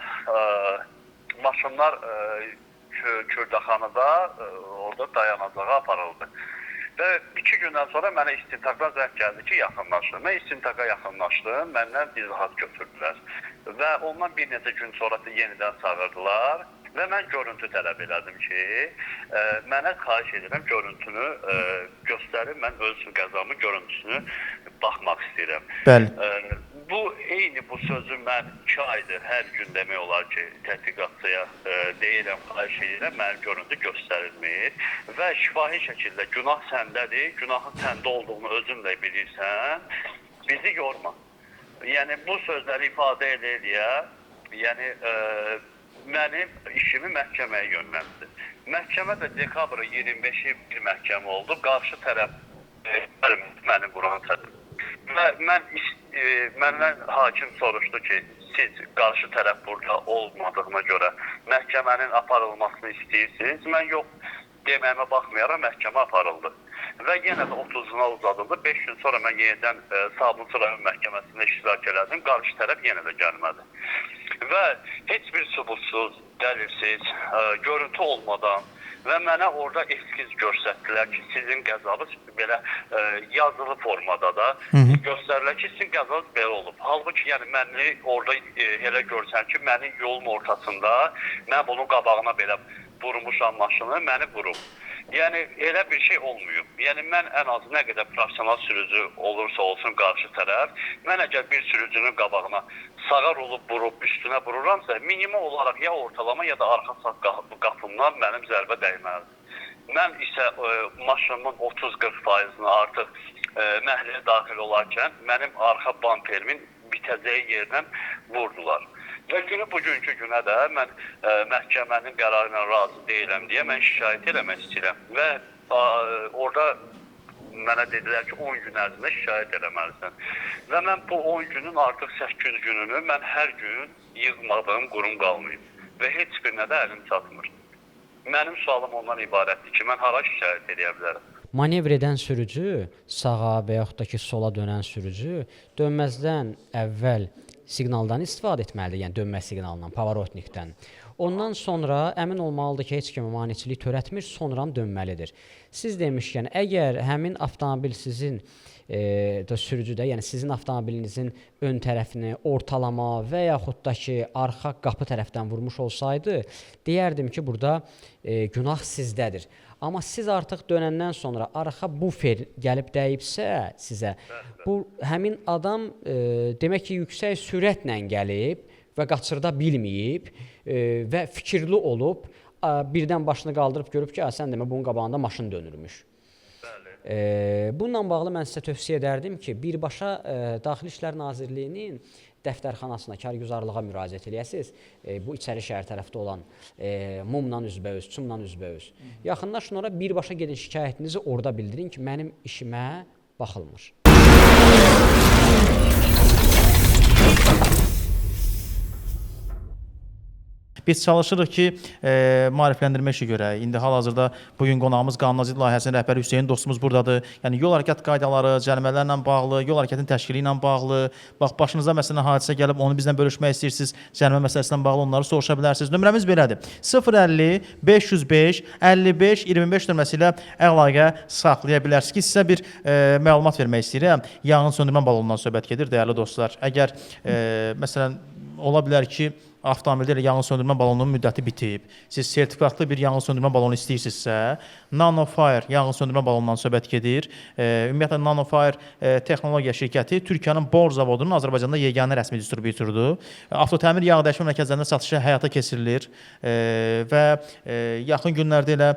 maşınlar Kürdəxanada orada dayanacağa aparıldı. Və 2 gündən sonra mənə istintaqdan zəng gəldi ki, yaxınlaşın. Mən istintaqa yaxınlaşdım, məndən izahat götürdülər. Və ondan bir neçə gün sonra da yenidən çağırdılar və mən görüntü tələb elədim ki, mənə xahiş edirəm görüntünü göstərin, mən öz qəzamın görüntüsünü baxmaq istəyirəm. Bəli. Bu eyni bu sözü mən 2 aydır hər gün demək olar ki, təhqiqatçıya deyirəm, xahiş edirəm, mənim görüntü göstərilmir və şifahi şəkildə günah səndədir, günahın səndə olduğunu özün də bilirsən, bizi yorma. Yəni bu sözləri ifadə edə-edə, yəni mənim işimi məhkəməyə yönəltdi. Məhkəmə də dekabrın 25-i bir məhkəmə oldu. Qarşı tərəf məni vuran tərəf. Və mən məndən hakim soruşdu ki, siz qarşı tərəf burada olmadığına görə məhkəmənin aparılmasını istəyirsiniz. Mən yox deməyimə baxmayaraq məhkəmə aparıldı. Və yenə də 30-una uzadıldı. 5 gün sonra mən yenidən Sabunçu rayon məhkəməsində iştirak elədim. Qarşı tərəf yenə də gəlmədi. Və heç bir sübutsuz, dəlilsiz, görüntü olmadan və mənə orada eskiz göstərdilər ki, sizin qəzanız belə yazılı formada da göstərirlər ki, sizin qəzanız belə olub. Halbuki yəni məni orada elə görsən ki, məni yolun ortasında mən bunun qabağına belə vurmuşam maşını, məni vurub. Yəni elə bir şey olmayıb. Yəni mən ən az nə qədər professional sürücü olursa olsun qarşı tərəf, mən əgər bir sürücünün qabağına sağa rolu vurub üstünə vururamsa, minimum olaraq ya ortalama ya da arxa sağ qapımdan mənim zərbə dəyməlidir. Mən isə maşınımın 30-40%-ni artıq məhəlləyə daxil olarkən mənim arxa bamperimin bitəcəyi yerdən vurdular. Və günü bugünkü günə də mən məhkəmənin qərarı ilə razı deyiləm deyə mən şikayət eləmək istəyirəm. Və orada mənə dedilər ki, 10 gün ərzində şikayət eləməlisən. Və mən bu 10 günün artıq 8 gününü mən hər gün yığmadığım qurum qalmayıb və heç birinə də əlim çatmır. Mənim sualım ondan ibarətdir ki, mən hara şikayət eləyə bilərəm? Manevr edən sürücü, sağa və yaxud da ki, sola dönən sürücü dönməzdən əvvəl siqnaldan istifadə etməlidir, yəni dönmə siqnalından, pavarotnikdən. Ondan sonra əmin olmalıdır ki, heç kimə maneçilik törətmir, sonra dönməlidir. Siz demişkən, əgər həmin avtomobil sizin sürücüdə, yəni sizin avtomobilinizin ön tərəfini ortalama və yaxud da ki, arxa qapı tərəfdən vurmuş olsaydı, deyərdim ki, burada günah sizdədir. Amma siz artıq dönəndən sonra arxa bufer gəlib dəyibsə sizə, bu həmin adam demək ki, yüksək sürətlə gəlib və qaçırda bilməyib və fikirli olub, birdən başını qaldırıb görüb ki, sən demə bunun qabağında maşın dönürmüş. Bununla bağlı mən sizə tövsiyə edərdim ki, birbaşa Daxili İşlər Nazirliyinin dəftərxanasına, kargüzarlığa müraciət eləyəsiniz. Bu içəri şəhər tərəfdə olan mumla üzbəüz, çumla üzbəüz. Yaxınlaşın ora, birbaşa gedin şikayətinizi orada bildirin ki, mənim işimə baxılmır. Biz çalışırıq ki, maarifləndirmə işi görək. İndi hal-hazırda bu gün qonağımız Qanunazidd layihəsinin rəhbəri Hüseyn dostumuz buradadır. Yəni yol hərəkət qaydaları, cərimələrlə bağlı, yol hərəkətinin təşkili ilə bağlı, bax başınıza məsələn hadisə gəlib, onu bizlə bölüşmək istəyirsiniz, cərimə məsələsi ilə bağlı onları soruşa bilərsiniz. Nömrəmiz belədir: 050 505 55 25 nömrəsi ilə əlaqə saxlaya bilərsiniz ki, sizə bir məlumat vermək istəyirəm. Yanğın söndürmə balonundan söhbət gedir, dəyərli dostlar. Əgər məsələn ola bilər ki, avtomobildə elə yanğın söndürmə balonunun müddəti bitib. Siz sertifikatlı bir yanğın söndürmə balonu istəyirsinizsə, Nanofire yanğın söndürmə balonundan söhbət gedir. Ümumiyyətlə Nanofire texnologiya şirkəti Türkiyənin Bor zavodunun Azərbaycanda yeganə rəsmi distribyutorudur. Avtotəmir yağ dəyişmə mərkəzlərində satışı həyata keçirilir və yaxın günlərdə elə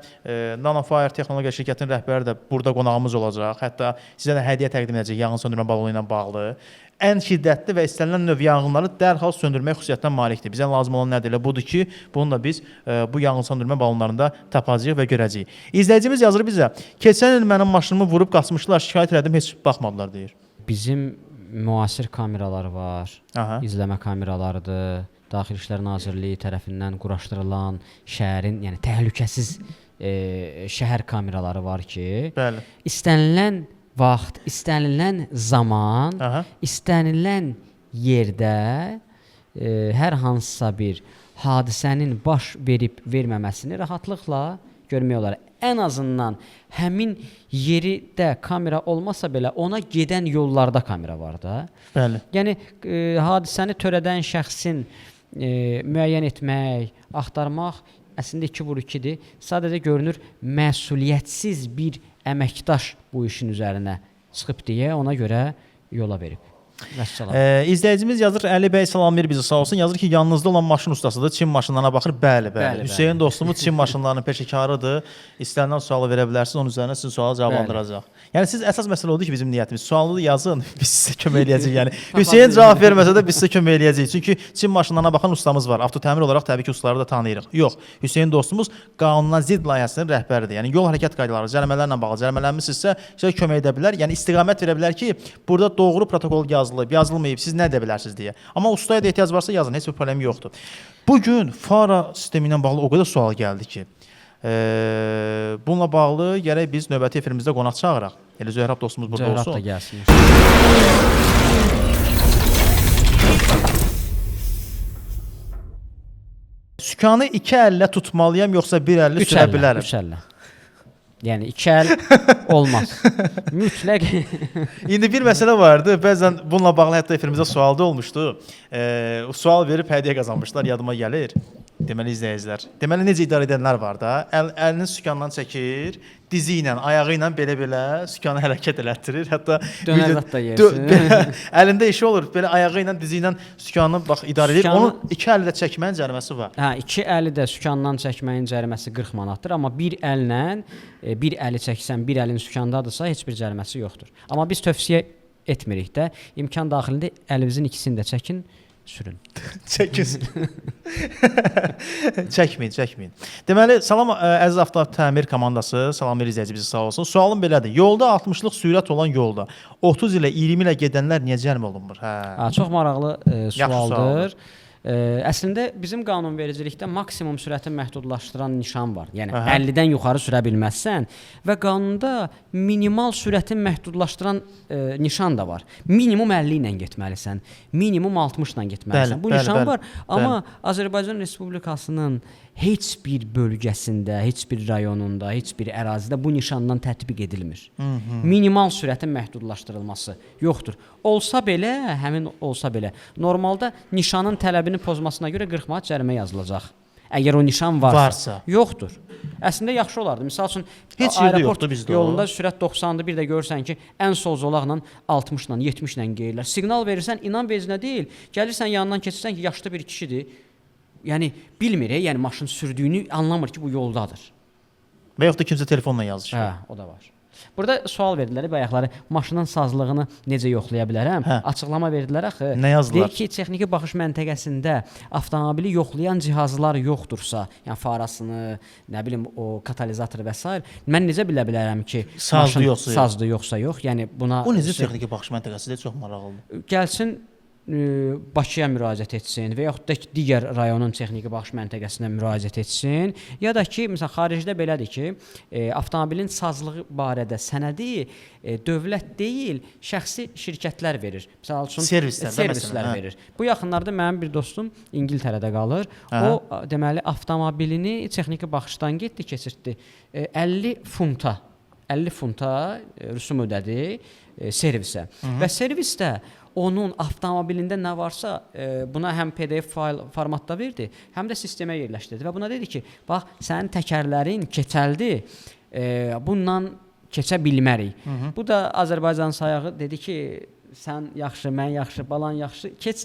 Nanofire texnologiya şirkətinin rəhbəri də burada qonağımız olacaq. Hətta sizə də hədiyyə təqdim edəcək yanğın söndürmə balonu ilə bağlı. Ən şiddətli və istənilən növ yanğınları dərhal söndürmək xüsusiyyətinə malikdir. Bizə lazım olan nədir? Elə budur ki, bunu da biz bu yanğın söndürmə balonlarında tapacağıq və görəcəyik. İzləyicimiz yazır bizə: "Keçən il mənim maşınımı vurub qaçmışlar, şikayət elədim, heç baxmadılar" deyir. Bizim müasir kameralar var. Aha. İzləmə kameralarıdır. Daxili İşlər Nazirliyi tərəfindən quraşdırılan şəhərin, yəni təhlükəsiz şəhər kameraları var ki, Bəli. İstənilən vaxt, istənilən zaman, Aha. istənilən yerdə hər hansısa bir hadisənin baş verib verməməsini rahatlıqla görmək olar. Ən azından həmin yerdə kamera olmasa belə ona gedən yollarda kamera var da. Bəli. Yəni hadisəni törədən şəxsin müəyyən etmək, axtarmaq əslində 2 vur 2-dir. Sadəcə görünür məsuliyyətsiz bir əməkdaş bu işin üzərinə çıxıb deyə ona görə yola verib. Vəssalam. İzləyicimiz yazır, Əli bəy salamlayır bizi, sağ olsun. Yazır ki, yanınızda olan maşın ustasıdır, Çin maşınlarına baxır. Bəli, bəli. Bəli, Hüseyn dostumuz Çin maşınlarının peşəkarıdır. İstənilən sualı verə bilərsiniz, onun üzərinə sizin sualı cavablandıracaq. Yəni siz əsas məsələ odur ki, bizim niyyətimiz sualı yazın, biz sizə kömək eləyəcəyik. Yəni Hüseyn cavab verməsə də biz sizə kömək eləyəcəyik. Çünki Çin maşınlarına baxan ustamız var. Avtotəmir olaraq təbii ki, ustaları da tanıyırıq. Yox, Hüseyn dostumuz qanuna zidd layihəsinin rəhbəridir. Yəni yol hərəkət qaydaları, cərimələrlə bağlı cərimələnmisinizsə, sizə kömək edə bilər. Yəni istiqamət verə bilər ki, burada doğru protokol yazılıb, yazılmayıb, siz nə edə bilərsiniz deyə. Amma ustaya da ehtiyac varsa yazın, heç bir problem yoxdur. Bu gün fara sistemi ilə bağlı o qədər sual gəldi ki, bununla bağlı gərək biz növbəti efirimizdə qonaq çağıraq. Elə Zöhrab dostumuz burada Zöhrab olsun. da gəlsin. Sükanı iki əllə tutmalıyam yoxsa bir əllə Üç sürə əllə, bilərəm? üç əllə. Yəni iki əl olmaz. Mütləq İndi bir məsələ vardı. Bəzən bununla bağlı hətta efirimizdə sual da olmuşdu. Sual verib hədiyyə qazanmışlar, yadıma gəlir. Deməli izləyicilər. Deməli necə idarə edənlər var da. Əlini sükandan çəkir, dizi ilə, ayağı ilə belə-belə sükanı hərəkət elətdirir. Hətta Dönər zad da yersin. Belə, əlində işi olur. Belə ayağı ilə, dizi ilə sükanı bax idarə edir. Sükanı- Onun iki əli də çəkməyin cəriməsi var. Hə, iki əli də sükandan çəkməyin cəriməsi 40 manatdır, amma bir əllə bir əli çəksən, bir əlin sükandadırsa heç bir cəriməsi yoxdur. Amma biz tövsiyə etmirik də. İmkan daxilində əlinizin ikisini də çəkin, sürün. Çəkin. Çəkməyin, çəkməyin. Deməli, salam əziz Avto Təmir komandası, salamlayır izləyici bizi sağ olsun. Sualım belədir. Yolda 60-lıq sürət olan yolda 30 ilə 20 ilə gedənlər niyə cərimə olunmur? Hə. Ha, çox maraqlı Yaxşı sualdır. Əslində bizim qanunvericilikdə maksimum sürəti məhdudlaşdıran nişan var. Yəni Aha. 50-dən yuxarı sürə bilməzsən və qanunda minimal sürəti məhdudlaşdıran nişan da var. Minimum 50 ilə getməlisən, minimum 60 ilə getməlisən. Bəli, Bu bəli, nişan bəli. var, amma Azərbaycan Respublikasının heç bir bölgəsində, heç bir rayonunda, heç bir ərazidə bu nişandan tətbiq edilmir. Minimal sürətin məhdudlaşdırılması yoxdur. Olsa belə, həmin olsa belə, normalda nişanın tələbini pozmasına görə 40 manat cərimə yazılacaq. Əgər o nişan varsa, Varsa. Yoxdur. Əslində yaxşı olardı. Məsəl üçün Heç yerdə aeroport yoxdur bizdə o. yolunda sürət 90-dır, bir də görürsən ki, ən sol zolaqla 60-la, 70-lə geyirlər. Siqnal verirsən, inan vecinə deyil. Gəlirsən yanından keçirsən ki, yaşlı bir kişidir. Yəni bilmir, yəni maşın sürdüyünü anlamır ki, bu yoldadır. Və yoxdur kimsə telefonla yazışır. Hə, o da var. Burada sual verdilər bayaqları, maşının sazlığını necə yoxlaya bilərəm? Hə. Açıqlama verdilər axı. Nə yazdılar? Deyir ki, texniki baxış məntəqəsində avtomobili yoxlayan cihazlar yoxdursa, yəni farasını, nə bilim o katalizatoru və sair, mən necə bilə bilərəm ki, Sazdır maşın yoxsa yox? sazdır yoxsa yox? Yəni buna Bu necə texniki baxış məntəqəsidir? Çox maraqlıdır. Gəlsin Bakıya müraciət etsin və yaxud da ki, digər rayonun texniki baxış məntəqəsinə müraciət etsin, ya da ki, məsələn xaricdə belədir ki, avtomobilin sazlığı barədə sənədi dövlət deyil, şəxsi şirkətlər verir. Məsəl üçün Servislər də məsələn, servislər hə. verir. Bu yaxınlarda mənim bir dostum İngiltərədə qalır. Aha. O deməli avtomobilini texniki baxışdan getdi, keçirtdi. 50 funta 50 funta rüsum ödədi servisə. Və servisdə onun avtomobilində nə varsa, buna həm PDF fayl formatda verdi, həm də sistemə yerləşdirdi və buna dedi ki, bax sənin təkərlərin keçəldi, bununla keçə bilmərik. Bu da Azərbaycan sayağı dedi ki, sən yaxşı, mən yaxşı, balan yaxşı, keç.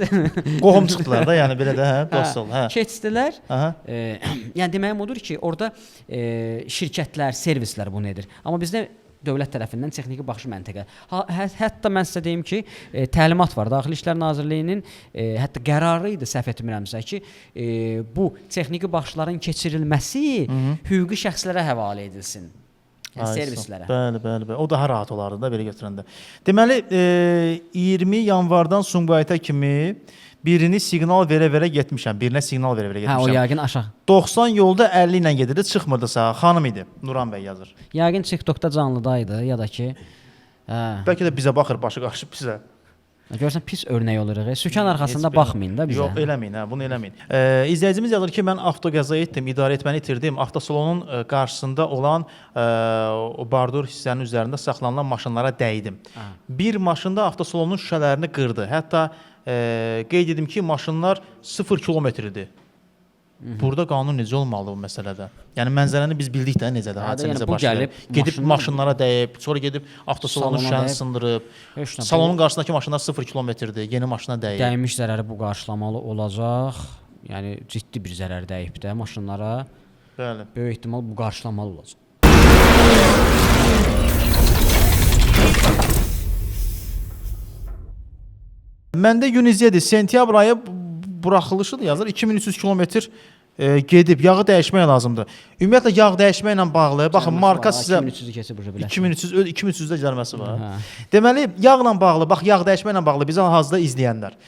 Qohum çıxdılar da, yəni belə də, hə, dost ol, hə. Keçdilər. Aha. Yəni deməyim odur ki, orada şirkətlər, servislər bunu edir. Amma bizdə dövlət tərəfindən texniki baxış məntəqə. Hətta mən sizə deyim ki, təlimat var. Daxili İşlər Nazirliyinin hətta qərarı idi, səhv etmirəmsə ki, bu texniki baxışların keçirilməsi hüquqi şəxslərə həvalə edilsin. Yəni Ay, servislərə. Bəli, bəli, bəli. O daha rahat olardı da belə götürəndə. Deməli, 20 yanvardan Sumqayıta kimi Birini siqnal verə-verə getmişəm. Birinə siqnal verə-verə Hə, o getmişəm. yəqin aşağı. 90 yolda 50 ilə gedirdi, çıxmırdı sağa. Xanım idi. Nuran bəy yazır. Yəqin TikTokda canlıdaydı ya da ki, hə. Bəlkə də bizə baxır, başı qarışıb bizə. Görürsən pis örnək oluruq. Sükan arxasında baxmayın da bizə. Yox, eləməyin, hə, bunu eləməyin. İzləyicimiz yazır ki, mən avtoqəza etdim, idarə etməni itirdim. Avtosalonun qarşısında olan o bardur hissənin üzərində saxlanılan maşınlara dəydim. Bir maşında avtosalonun şüşələrini qırdı. Hətta qeyd edim ki, maşınlar 0 kilometr idi. Burada qanun necə olmalıdır bu məsələdə? Yəni mənzərəni biz bildik də necədir, Hə, hadisə yəni necə bu baş verir. gəlib Gedib maşınlara dəyib, sonra gedib avtosalonun Salona şüşəni dəyib. sındırıb. Heç nə, bu- Salonun qarşısındakı maşınlar 0 kilometrdir, yeni maşına dəyib. Dəymiş zərəri bu qarşılamalı olacaq. Yəni ciddi bir zərər dəyib də maşınlara. Bəli. Böyük ehtimal bu qarşılamalı olacaq. Məndə Uniz-7 sentyabr ayı buraxılışıdır yazır. 2300 kilometr gedib yağı dəyişmək lazımdır. Ümumiyyətlə yağ dəyişməklə bağlı, baxın marka sizə 2300-ü keçib uca bilə. 2300 2300-də cəriməsi var. Hə. Deməli, yağla bağlı, bax yağ dəyişməklə bağlı bizi hal-hazırda izləyənlər.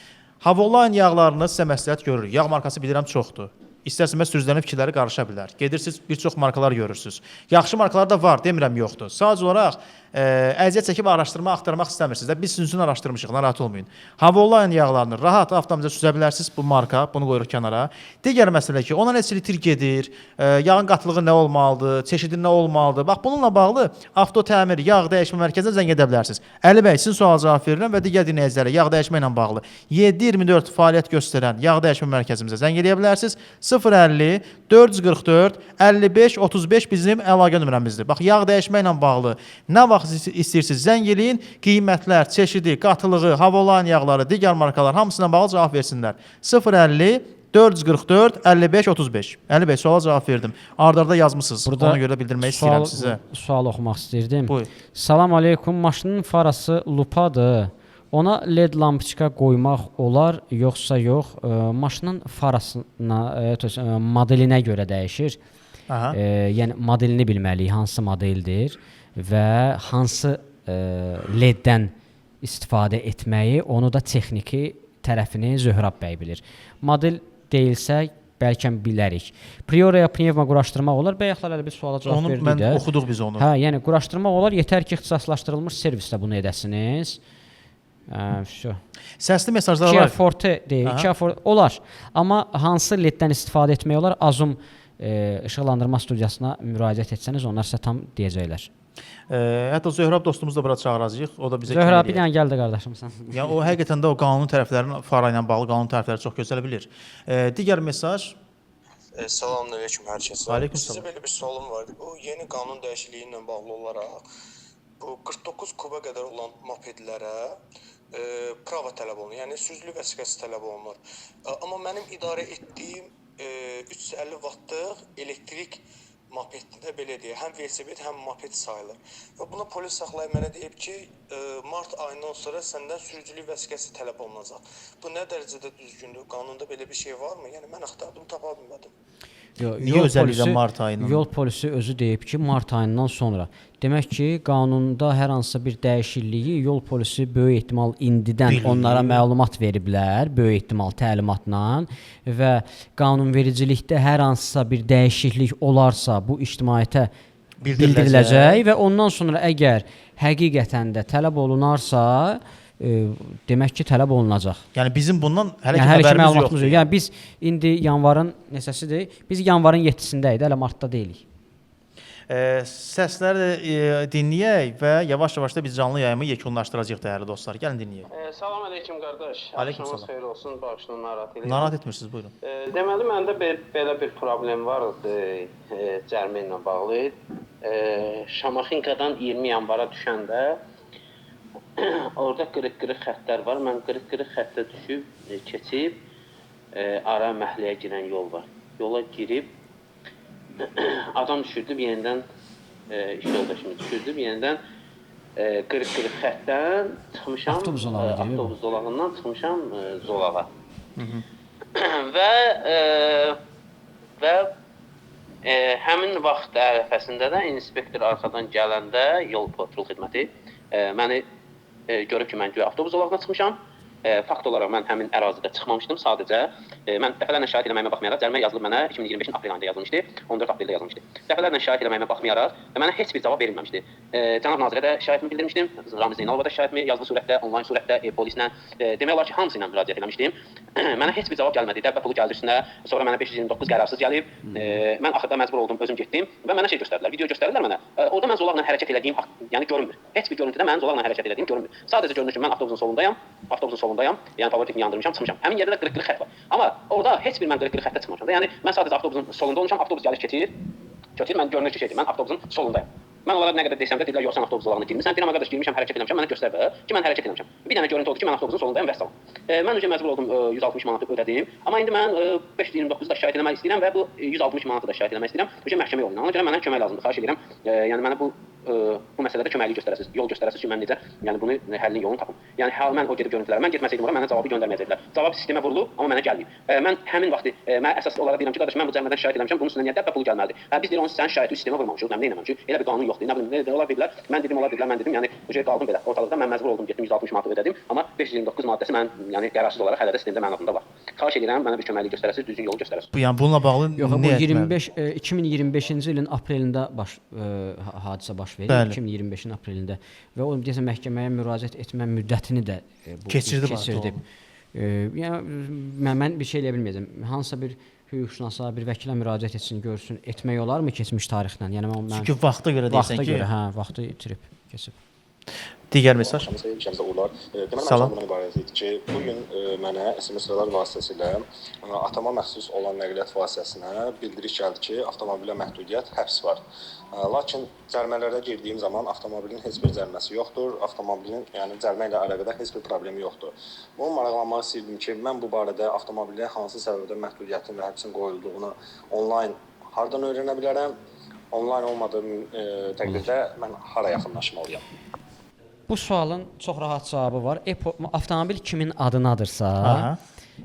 Havoline yağlarını sizə məsləhət görürük. Yağ markası bilirəm çoxdur. İstər-istəməz sürücülərin fikirləri qarışa bilər. Gedirsiniz, bir çox markalar görürsüz. Yaxşı markalar da var, demirəm yoxdur. Sadəcə olaraq əziyyət çəkib araşdırma axtarmaq istəmirsiniz də. Biz sizin üçün araşdırmışıq, narahat olmayın. Havoline yağlarını rahat avtomobildə süzə bilərsiniz bu marka, bunu qoyuruq kənara. Digər məsələ ki, ona neçə litr gedir, yağın qatlığı nə olmalıdır, çeşidi nə olmalıdır. Bax bununla bağlı avtotəmir, yağ dəyişmə mərkəzinə zəng edə bilərsiniz. Əli bəy, sizin suala cavab verirəm və digər dinləyicilərə yağ dəyişmə ilə bağlı 7/24 fəaliyyət göstərən yağ dəyişmə mərkəzimizə zəng eləyə bilərsiniz. 050 444 55 35 bizim əlaqə nömrəmizdir. Bax, yağ dəyişmə ilə bağlı nə vaxt istəyirsiniz zəng eləyin, qiymətlər, çeşidi, qatılığı, Havoline yağları, digər markalar hamısına bağlı cavab versinlər. 050 444 55 35. Əli bəy, suala cavab verdim. Arda-arda yazmısınız. Burada Ona görə bildirmək istəyirəm sizə. Sual oxumaq istəyirdim. Buyur. Salam aleykum. Maşının farası lupadır. Ona LED lampoçka qoymaq olar, yoxsa yox? Maşının farasına, modelinə görə dəyişir. Aha. Yəni modelini bilməliyik, hansı modeldir və hansı LED-dən istifadə etməyi, onu da texniki tərəfini Zöhrab bəy bilir. Model deyilsə bəlkə bilərik. Prioraya pnevma quraşdırmaq olar. Bayaqlar hələ bir suala cavab Onu verdik mən də. oxuduq biz onu. Hə, yəni quraşdırmaq olar, yetər ki, ixtisaslaşdırılmış servisdə bunu edəsiniz. Vəsə. Səsli mesajlar Kia var. Forte deyil, Aha. Kia Forte olar. Amma hansı LED-dən istifadə etmək olar? Azum işıqlandırma studiyasına müraciət etsəniz, onlar sizə tam deyəcəklər. Hətta Zöhrab dostumuzu da bura çağıracağıq. O da bizə kömək Zöhrab, bir eləyər. dənə gəl də qardaşım sən. Yəni o həqiqətən də o qanun tərəflərinin fara ilə bağlı qanun tərəfləri çox gözəl bilir. Digər mesaj. Salam aleyküm hər kəsə. Aleyküm salam. Sizə belə bir sualım vardı. Bu yeni qanun dəyişikliyi ilə bağlı olaraq bu 49 kuba qədər olan mopedlərə prava tələb olunur. Yəni sürücülük vəsiqəsi tələb olunur. Amma mənim idarə etdiyim 350 vattlıq elektrik mopeddə də belə deyək, həm velosiped, həm moped sayılır. Və buna polis saxlayıb mənə deyib ki, mart ayından sonra səndən sürücülük vəsiqəsi tələb olunacaq. Bu nə dərəcədə düzgündür? Qanunda belə bir şey varmı? Yəni mən axtardım, tapa bilmədim. Yox, Niyə özəlliklə mart ayından? Yol polisi özü deyib ki, mart ayından sonra. Demək ki, qanunda hər hansısa bir dəyişikliyi yol polisi böyük ehtimal indidən Bilir. onlara məlumat veriblər, böyük ehtimal təlimatla və qanunvericilikdə hər hansısa bir dəyişiklik olarsa, bu ictimaiyyətə Bildiriləcək. bildiriləcək və ondan sonra əgər həqiqətən də tələb olunarsa, demək ki, tələb olunacaq. Yəni bizim bundan hələ ki Yəni, hələ ki xəbərimiz məlumatımız yoxdur. yox. Yəni biz indi yanvarın neçəsidir? Biz yanvarın 7-sindəyik də, hələ martda deyilik. Səsləri də dinləyək və yavaş-yavaş da biz canlı yayımı yekunlaşdıracağıq dəyərli dostlar. Gəlin dinləyək. Salam aleyküm qardaş. Aleyküm Axşamınız salam. xeyir olsun. Bağışlayın, narahat eləyirəm. Narahat etmirsiniz, buyurun. Deməli məndə belə bir problem var idi cərimə ilə bağlı. Şamaxinkadan 20 yanvara düşəndə orada qırıq-qırıq xəttlər var. Mən qırıq-qırıq xəttə düşüb, keçib ara məhəlləyə girən yol var. Yola girib adam düşürdüm yenidən, iş yoldaşımı düşürdüm yenidən, qırıq-qırıq xəttdən çıxmışam. Avtobus zolağı deyil mi? Avtobus zolağından çıxmışam zolağa. Və və həmin vaxt ərəfəsində də inspektor arxadan gələndə yol patrul xidməti məni görüb ki, mən güya avtobus zolağına çıxmışam. Fakt olaraq mən həmin ərazidə çıxmamışdım. Sadəcə mən dəfələrlə şikayət eləməyimə baxmayaraq cərimə yazılıb mənə 2025-in aprel ayında yazılmışdı. 14 apreldə yazılmışdı. Dəfələrlə şikayət eləməyimə baxmayaraq mənə heç bir cavab verilməmişdi. Cənab nazirə də şikayətimi bildirmişdim. Ramiz Zeynalova da şikayətimi yazılı surətdə, onlayn surətdə, polislə, demək olar ki, hamısı ilə müraciət eləmişdim. Mənə heç bir cavab gəlmədi. Dəbə pulu gəldi üstünə. Sonra mənə 529 qərarsız gəlib. Mən axırda məcbur oldum, özüm getdim və mənə şey göstərdilər. Video göstərirlər mənə. Orada mən zolaqla hərəkət elədiyim yəni görünmür. Heç bir görüntüdə mənim zolaqla hərəkət elədiyim görünmür. Sadəcə görünür ki, mən avtobusun solundayam, yəni favoritimi yandırmışam, çıxmışam. Həmin yerdə də qırıq-qırıq xətt var. Amma orada heç bir mən qırıq-qırıq xəttə çıxmamışam da. Yəni mən sadəcə avtobusun solunda olmuşam, avtobus gəlir keçir. Keçir, mən görünür ki, şeydir, mən avtobusun solundayam. Mən onlara nə qədər desəm də dedilər, yox sən avtobus zolağına girmisən. Deyirəm, qardaş, girmişəm, hərəkət eləmişəm, mənə göstər də ki, mən hərəkət eləmişəm. Bir dənə görüntü oldu ki, mən avtobusun solundayam vəssalam. Mən öncə məcbur oldum 160 manatı ödədim. Amma indi mən 529-u da şikayət eləmək istəyirəm və bu 160 manatı da şikayət eləmək istəyirəm. Öncə məhkəmə yolu ilə. Ona görə mənə kömək lazımdır. Xahiş edirəm. Yəni mənə bu məsələdə köməklik göstərəsiniz, yol göstərəsiniz ki, mən necə, yəni bunu həllinin yolunu tapım. Yəni hal mən o gedib görüntülərə, mən getməsəydim ora mənə cavabı göndərməyəcəkdilər. Cavab sistemə vurulub, amma mənə gəlməyib. Mən həmin vaxtı mən əsas olaraq deyirəm ki, qardaş, mən bu cərimədən şikayət eləmişəm, bunun üstünə niyə dəbə pulu gəlməlidir? Hə, biz deyirik, onun sən şikayəti sistemə vurmamışıq, nə eləməmişik? Elə bir qanun yoxdur. Nə bilim, nə onlar dedilər, mən dedim, onlar dedilər, mən dedim, yəni bu şey qaldım belə. Ortalıqda mən məcbur oldum, getdim 160 manatı ödədim, amma 529 maddəsi mən, yəni qərarsız olaraq hələ də sistemdə mənim adımda var. Xahiş edirəm, mənə bir köməklik göstərəsiniz, düzgün yolu göstərəsiniz. Bu yəni bununla bağlı Yox, bu 2025-ci ilin aprelində hadisə baş verir. Bəli. 2025-in aprelində və o deyəsən məhkəməyə müraciət etmə müddətini də bu keçirdib. Yəni mən bir şey eləyə bilməyəcəm. Hansısa bir hüquqşünasa, bir vəkilə müraciət etsin, görsün, etmək olarmı keçmiş tarixlə? Yəni mən çünki vaxta görə deyirsən ki, vaxta görə, hə, vaxtı itirib, keçib. Digər mesaj. Deməli, mənim bundan ibarət idi ki, bu gün mənə SMS-lər vasitəsilə atama məxsus olan nəqliyyat vasitəsinə bildiriş gəldi ki, avtomobilə məhdudiyyət, həbs var. Lakin cərimələrə girdiyim zaman avtomobilin heç bir cəriməsi yoxdur, avtomobilin, yəni cərimə ilə əlaqədar heç bir problemi yoxdur. Bunu maraqlanmaq istəyirdim ki, mən bu barədə avtomobilə hansı səbəbdən məhdudiyyətin və həbsin qoyulduğunu onlayn hardan öyrənə bilərəm? Onlayn olmadığı təqdirdə mən hara yaxınlaşmalıyam? Bu sualın çox rahat cavabı var. Avtomobil kimin adınadırsa,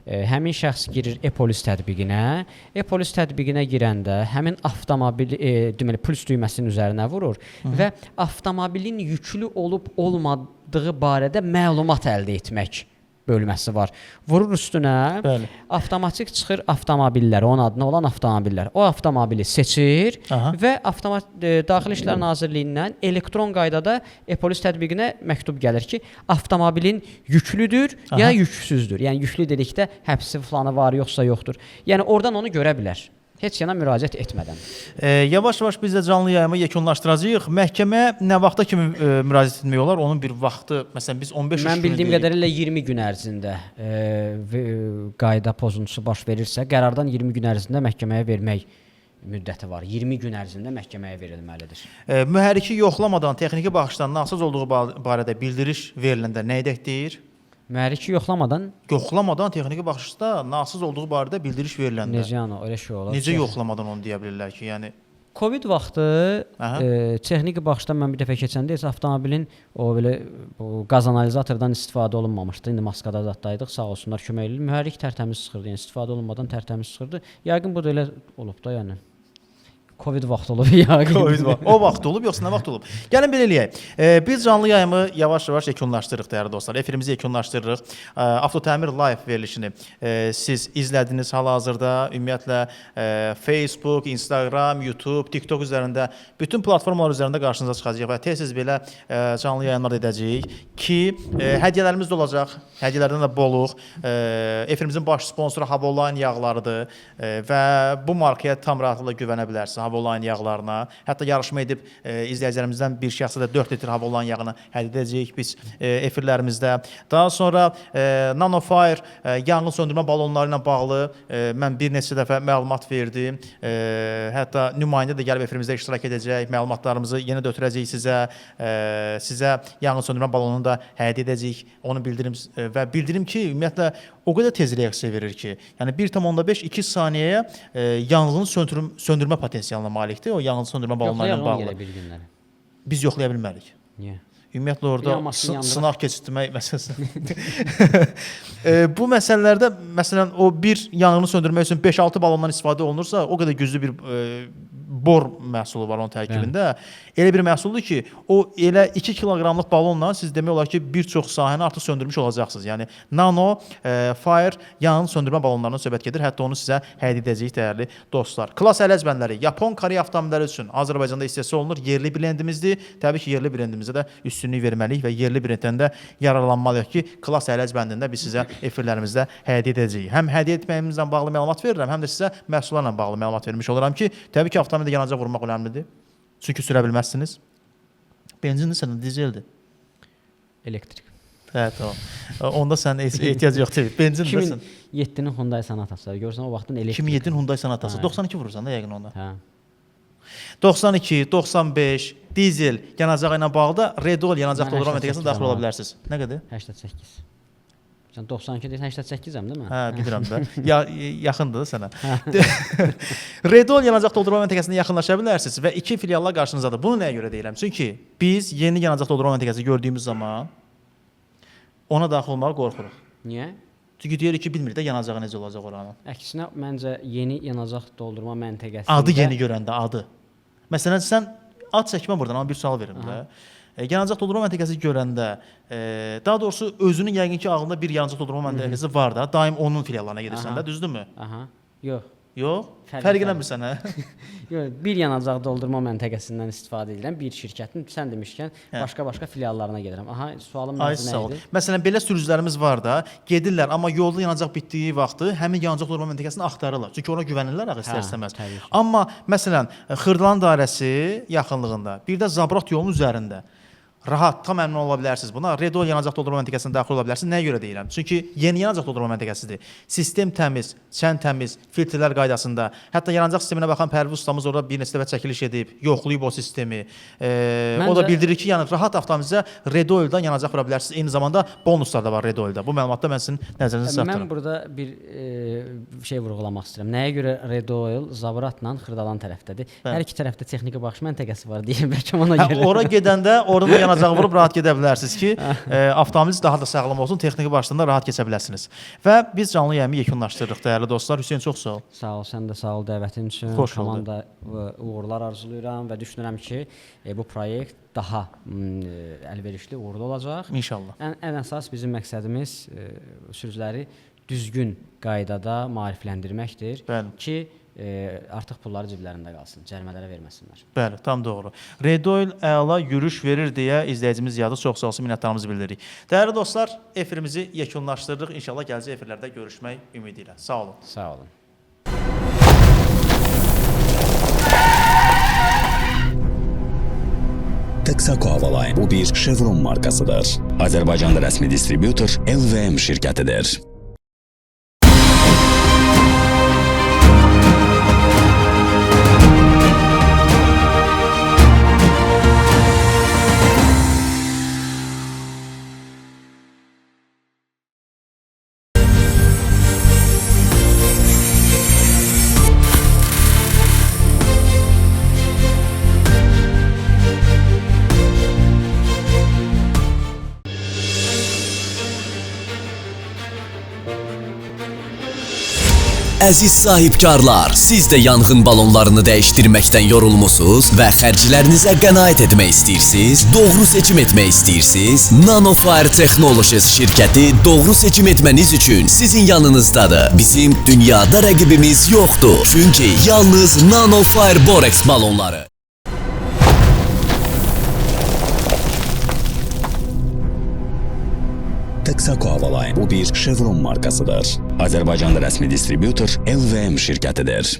həmin şəxs girir e-polis tətbiqinə. E-polis tətbiqinə girəndə həmin avtomobil, deməli plus düyməsinin üzərinə vurur və avtomobilin yüklü olub olmadığı barədə məlumat əldə etmək bölməsi var. Vurur üstünə, bəli, avtomatik çıxır avtomobillər, onun adına olan avtomobillər. O avtomobili seçir və Daxili İşlər Nazirliyindən elektron qaydada e-polis tətbiqinə məktub gəlir ki, avtomobilin yüklüdür ya yüksüzdür. Yəni yüklü dedikdə həbsi filanı var, yoxsa yoxdur. Yəni oradan onu görə bilər. Heç yana müraciət etmədən. Yavaş-yavaş biz də canlı yayımı yekunlaşdıracağıq. Məhkəmə nə vaxta kimi müraciət etmək olar? Onun bir vaxtı, məsələn, biz 15 Mən bildiyim qədərilə 20 gün ərzində qayda pozuntusu baş verirsə, qərardan 20 gün ərzində məhkəməyə vermək müddəti var. 20 gün ərzində məhkəməyə verilməlidir. Mühərriki yoxlamadan texniki baxışdan nasaz olduğu barədə bildiriş veriləndə nə edək deyir? Mühərriki yoxlamadan? Yoxlamadan texniki baxışda nasaz olduğu barədə bildiriş veriləndə. Necə yəni, elə şey olar? Necə yoxlamadan onu deyə bilirlər ki, yəni? Covid vaxtı texniki baxışdan mən bir dəfə keçəndə heç avtomobilin o belə bu qaz analizatordan istifadə olunmamışdı. İndi maskada zaddaydıq, sağ olsunlar kömək eləyir. Mühərrik tərtəmiz çıxırdı, yəni istifadə olunmadan tərtəmiz çıxırdı. Yəqin bu da elə olub da, yəni. Covid vaxtı olub yəqin. Covid vaxtı. O vaxt olub, yoxsa nə vaxt olub? Gəlin belə eləyək. Biz canlı yayımı yavaş-yavaş yekunlaşdırırıq dəyərli dostlar. Efirimizi yekunlaşdırırıq. Avtotəmir live verilişini siz izlədiniz hal-hazırda. Ümumiyyətlə Facebook, Instagram, YouTube, TikTok üzərində bütün platformalar üzərində qarşınıza çıxacaq və tez-tez belə canlı yayımlar edəcəyik ki, hədiyyələrimiz də olacaq. Hədiyyələrdən də boluq. Efirimizin baş sponsoru Havoline yağlarıdır və bu markaya tam rahatlıqla güvənə bilərsiniz. Havoline yağlarına. Hətta yarışma edib izləyicilərimizdən bir şəxsə də 4 litr Havoline yağını hədiyyə edəcəyik biz efirlərimizdə. Daha sonra Nanofire yanğın söndürmə balonları ilə bağlı mən bir neçə dəfə məlumat verdim. Hətta nümayəndə də gəlib efirimizdə iştirak edəcək. Məlumatlarımızı yenə də ötürəcəyik sizə. Sizə yanğın söndürmə balonunu da hədiyyə edəcəyik. Onu bildirim və bildirim ki, ümumiyyətlə o qədər tez reaksiya verir ki, yəni 1,5-2 saniyəyə yanğın söndürmə potensialına malikdir. O yanğın söndürmə balonları ilə bağlı. Biz yoxlaya bilmərik. Niyə? Ümumiyyətlə orada sınaq keçirtmək məsələsi. Bu məsələlərdə məsələn o bir yanğını söndürmək üçün 5-6 balondan istifadə olunursa, o qədər güclü bir bor məhsulu var onun tərkibində. Elə bir məhsuldur ki, o elə 2 kiloqramlıq balonla siz demək olar ki, bir çox sahəni artıq söndürmüş olacaqsınız. Yəni Nano Fire yanğın söndürmə balonlarından söhbət gedir. Hətta onu sizə hədiyyə edəcəyik dəyərli dostlar. Klass ələc bəndləri Yapon, Koreya avtomobilləri üçün Azərbaycanda istehsal olunur. Yerli brendimizdir. Təbii ki, yerli brendimizə də üstünlük verməliyik və yerli brenddən də yararlanmalıyıq ki, Klass ələc bəndində biz sizə efirlərimizdə hədiyyə edəcəyik. Həm hədiyyə etməyimizlə bağlı məlumat verirəm, həm də sizə məhsullarla bağlı məlumat vermiş oluram ki, təbii ki, avtomobildə yanacaq vurmaq önəmlidir. Çünki sürə bilməzsiniz. Benzindir səndə, dizeldir. Elektrik. Hə, tamam. Onda sən heç ehtiyac yoxdur. Benzindirsən. 2007-nin Hyundai Sonatası. Görürsən o vaxtın elektrik. 2007-nin Hyundai Sonatası. Hə. 92 vurursan da yəqin onda. Hə. 92, 95 dizel yanacağı ilə bağlı da Redol yanacaq Mən doldurma məntəqəsinə 88 daxil ola amma. bilərsiniz. Nə qədər? 88. Sən 92 deyirsən 88-əm, deyil mi? Hə, bilirəm də. Ya yaxındır da sənə. Redol yanacaq doldurma məntəqəsinə yaxınlaşa bilərsiniz və iki filiallar qarşınızdadır. Bunu nəyə görə deyirəm? Çünki biz yeni yanacaq doldurma məntəqəsi gördüyümüz zaman ona daxil olmağa qorxuruq. Niyə? Çünki deyirik ki, bilmirik də yanacağı necə olacaq oranın. Əksinə məncə yeni yanacaq doldurma məntəqəsində Adı yeni görəndə adı. Məsələn, sən ad çəkmə burdan, amma bir sual verim də. Yanacaq doldurma məntəqəsi görəndə, daha doğrusu özünün yəqin ki, ağlında bir yanacaq doldurma məntəqəsi var da, daim onun filiallarına gedirsən Aha. də, düzdürmü? Aha. Yox. Yox? Fərq Fərq eləmirsən, hə? Yox, bir yanacaq doldurma məntəqəsindən istifadə edirəm bir şirkətin. Sən demişkən başqa-başqa filiallarına gedirəm. Aha, sualım Ay məncə sağ nə ol. idi? Məsələn, belə sürücülərimiz var da, gedirlər, amma yolda yanacaq bitdiyi vaxtı həmin yanacaq doldurma məntəqəsini axtarırlar. Çünki ona güvənirlər axı istər-istəməz. təbii ki. Amma məsələn, Xırdalan dairəsi yaxınlığında, bir də Zabrat yolunun üzərində rahat, tam əmin ola bilərsiniz buna. Redol yanacaq doldurma məntəqəsinə daxil ola bilərsiniz. Nəyə görə deyirəm? Çünki yeni yanacaq doldurma məntəqəsidir. Sistem təmiz, çən təmiz, filtrlər qaydasında. Hətta yanacaq sisteminə baxan Pərviz ustamız orada bir neçə dəfə çəkiliş edib, yoxlayıb o sistemi. O da Məncə- bildirir ki, yəni rahat avtomobilizə Redol'dan yanacaq vura bilərsiniz. Eyni zamanda bonuslar da var Redol'da. Bu məlumatda mən sizin nəzərinizə Mən çatdırıram. burada bir şey vurğulamaq istəyirəm. Nəyə görə Redoil Zabratla Xırdalan tərəfdədir? Bəli. Hər iki tərəfdə texniki baxış məntəqəsi var deyə bəlkə ona Hə, görə. ora gedəndə oradan da yanacağı vurub rahat gedə bilərsiniz ki, avtomobiliniz daha da sağlam olsun, texniki başlığında rahat keçə biləsiniz. Və biz canlı yayımı yekunlaşdırırıq dəyərli dostlar. Hüseyn çox sağ ol. Sağ ol, sən də sağ ol dəvətin üçün. Xoş oldu. Komanda uğurlar arzulayıram və düşünürəm ki, bu proyekt daha əlverişli, uğurlu olacaq. İnşallah. Ən əsas bizim məqsədimiz sürücüləri düzgün qaydada maarifləndirməkdir Bəli. ki, artıq pulları ciblərində qalsın, cərimələrə verməsinlər. Bəli, tam doğru. Redoil əla yürüş verir deyə izləyicimiz yazdı. Çox sağ olsun, minnətdarlığımızı bildiririk. Dəyərli dostlar, efirimizi yekunlaşdırırıq. İnşallah gələcək efirlərdə görüşmək ümidi ilə. Sağ olun. Sağ olun. Texaco Havaline bu bir Chevron markasıdır. Azərbaycanda rəsmi distribyutor LVM şirkətidir. Əziz sahibkarlar, siz də yanğın balonlarını dəyişdirməkdən yorulmusunuz və xərclərinizə qənaət etmək istəyirsiniz? Doğru seçim etmək istəyirsiniz? Nanofire Technologies şirkəti doğru seçim etməniz üçün sizin yanınızdadır. Bizim dünyada rəqibimiz yoxdur. Çünki yalnız Nanofire Borex balonları. Texaco Havaline bu bir Chevron markasıdır. Azərbaycanda rəsmi distribyutor LVM şirkətidir.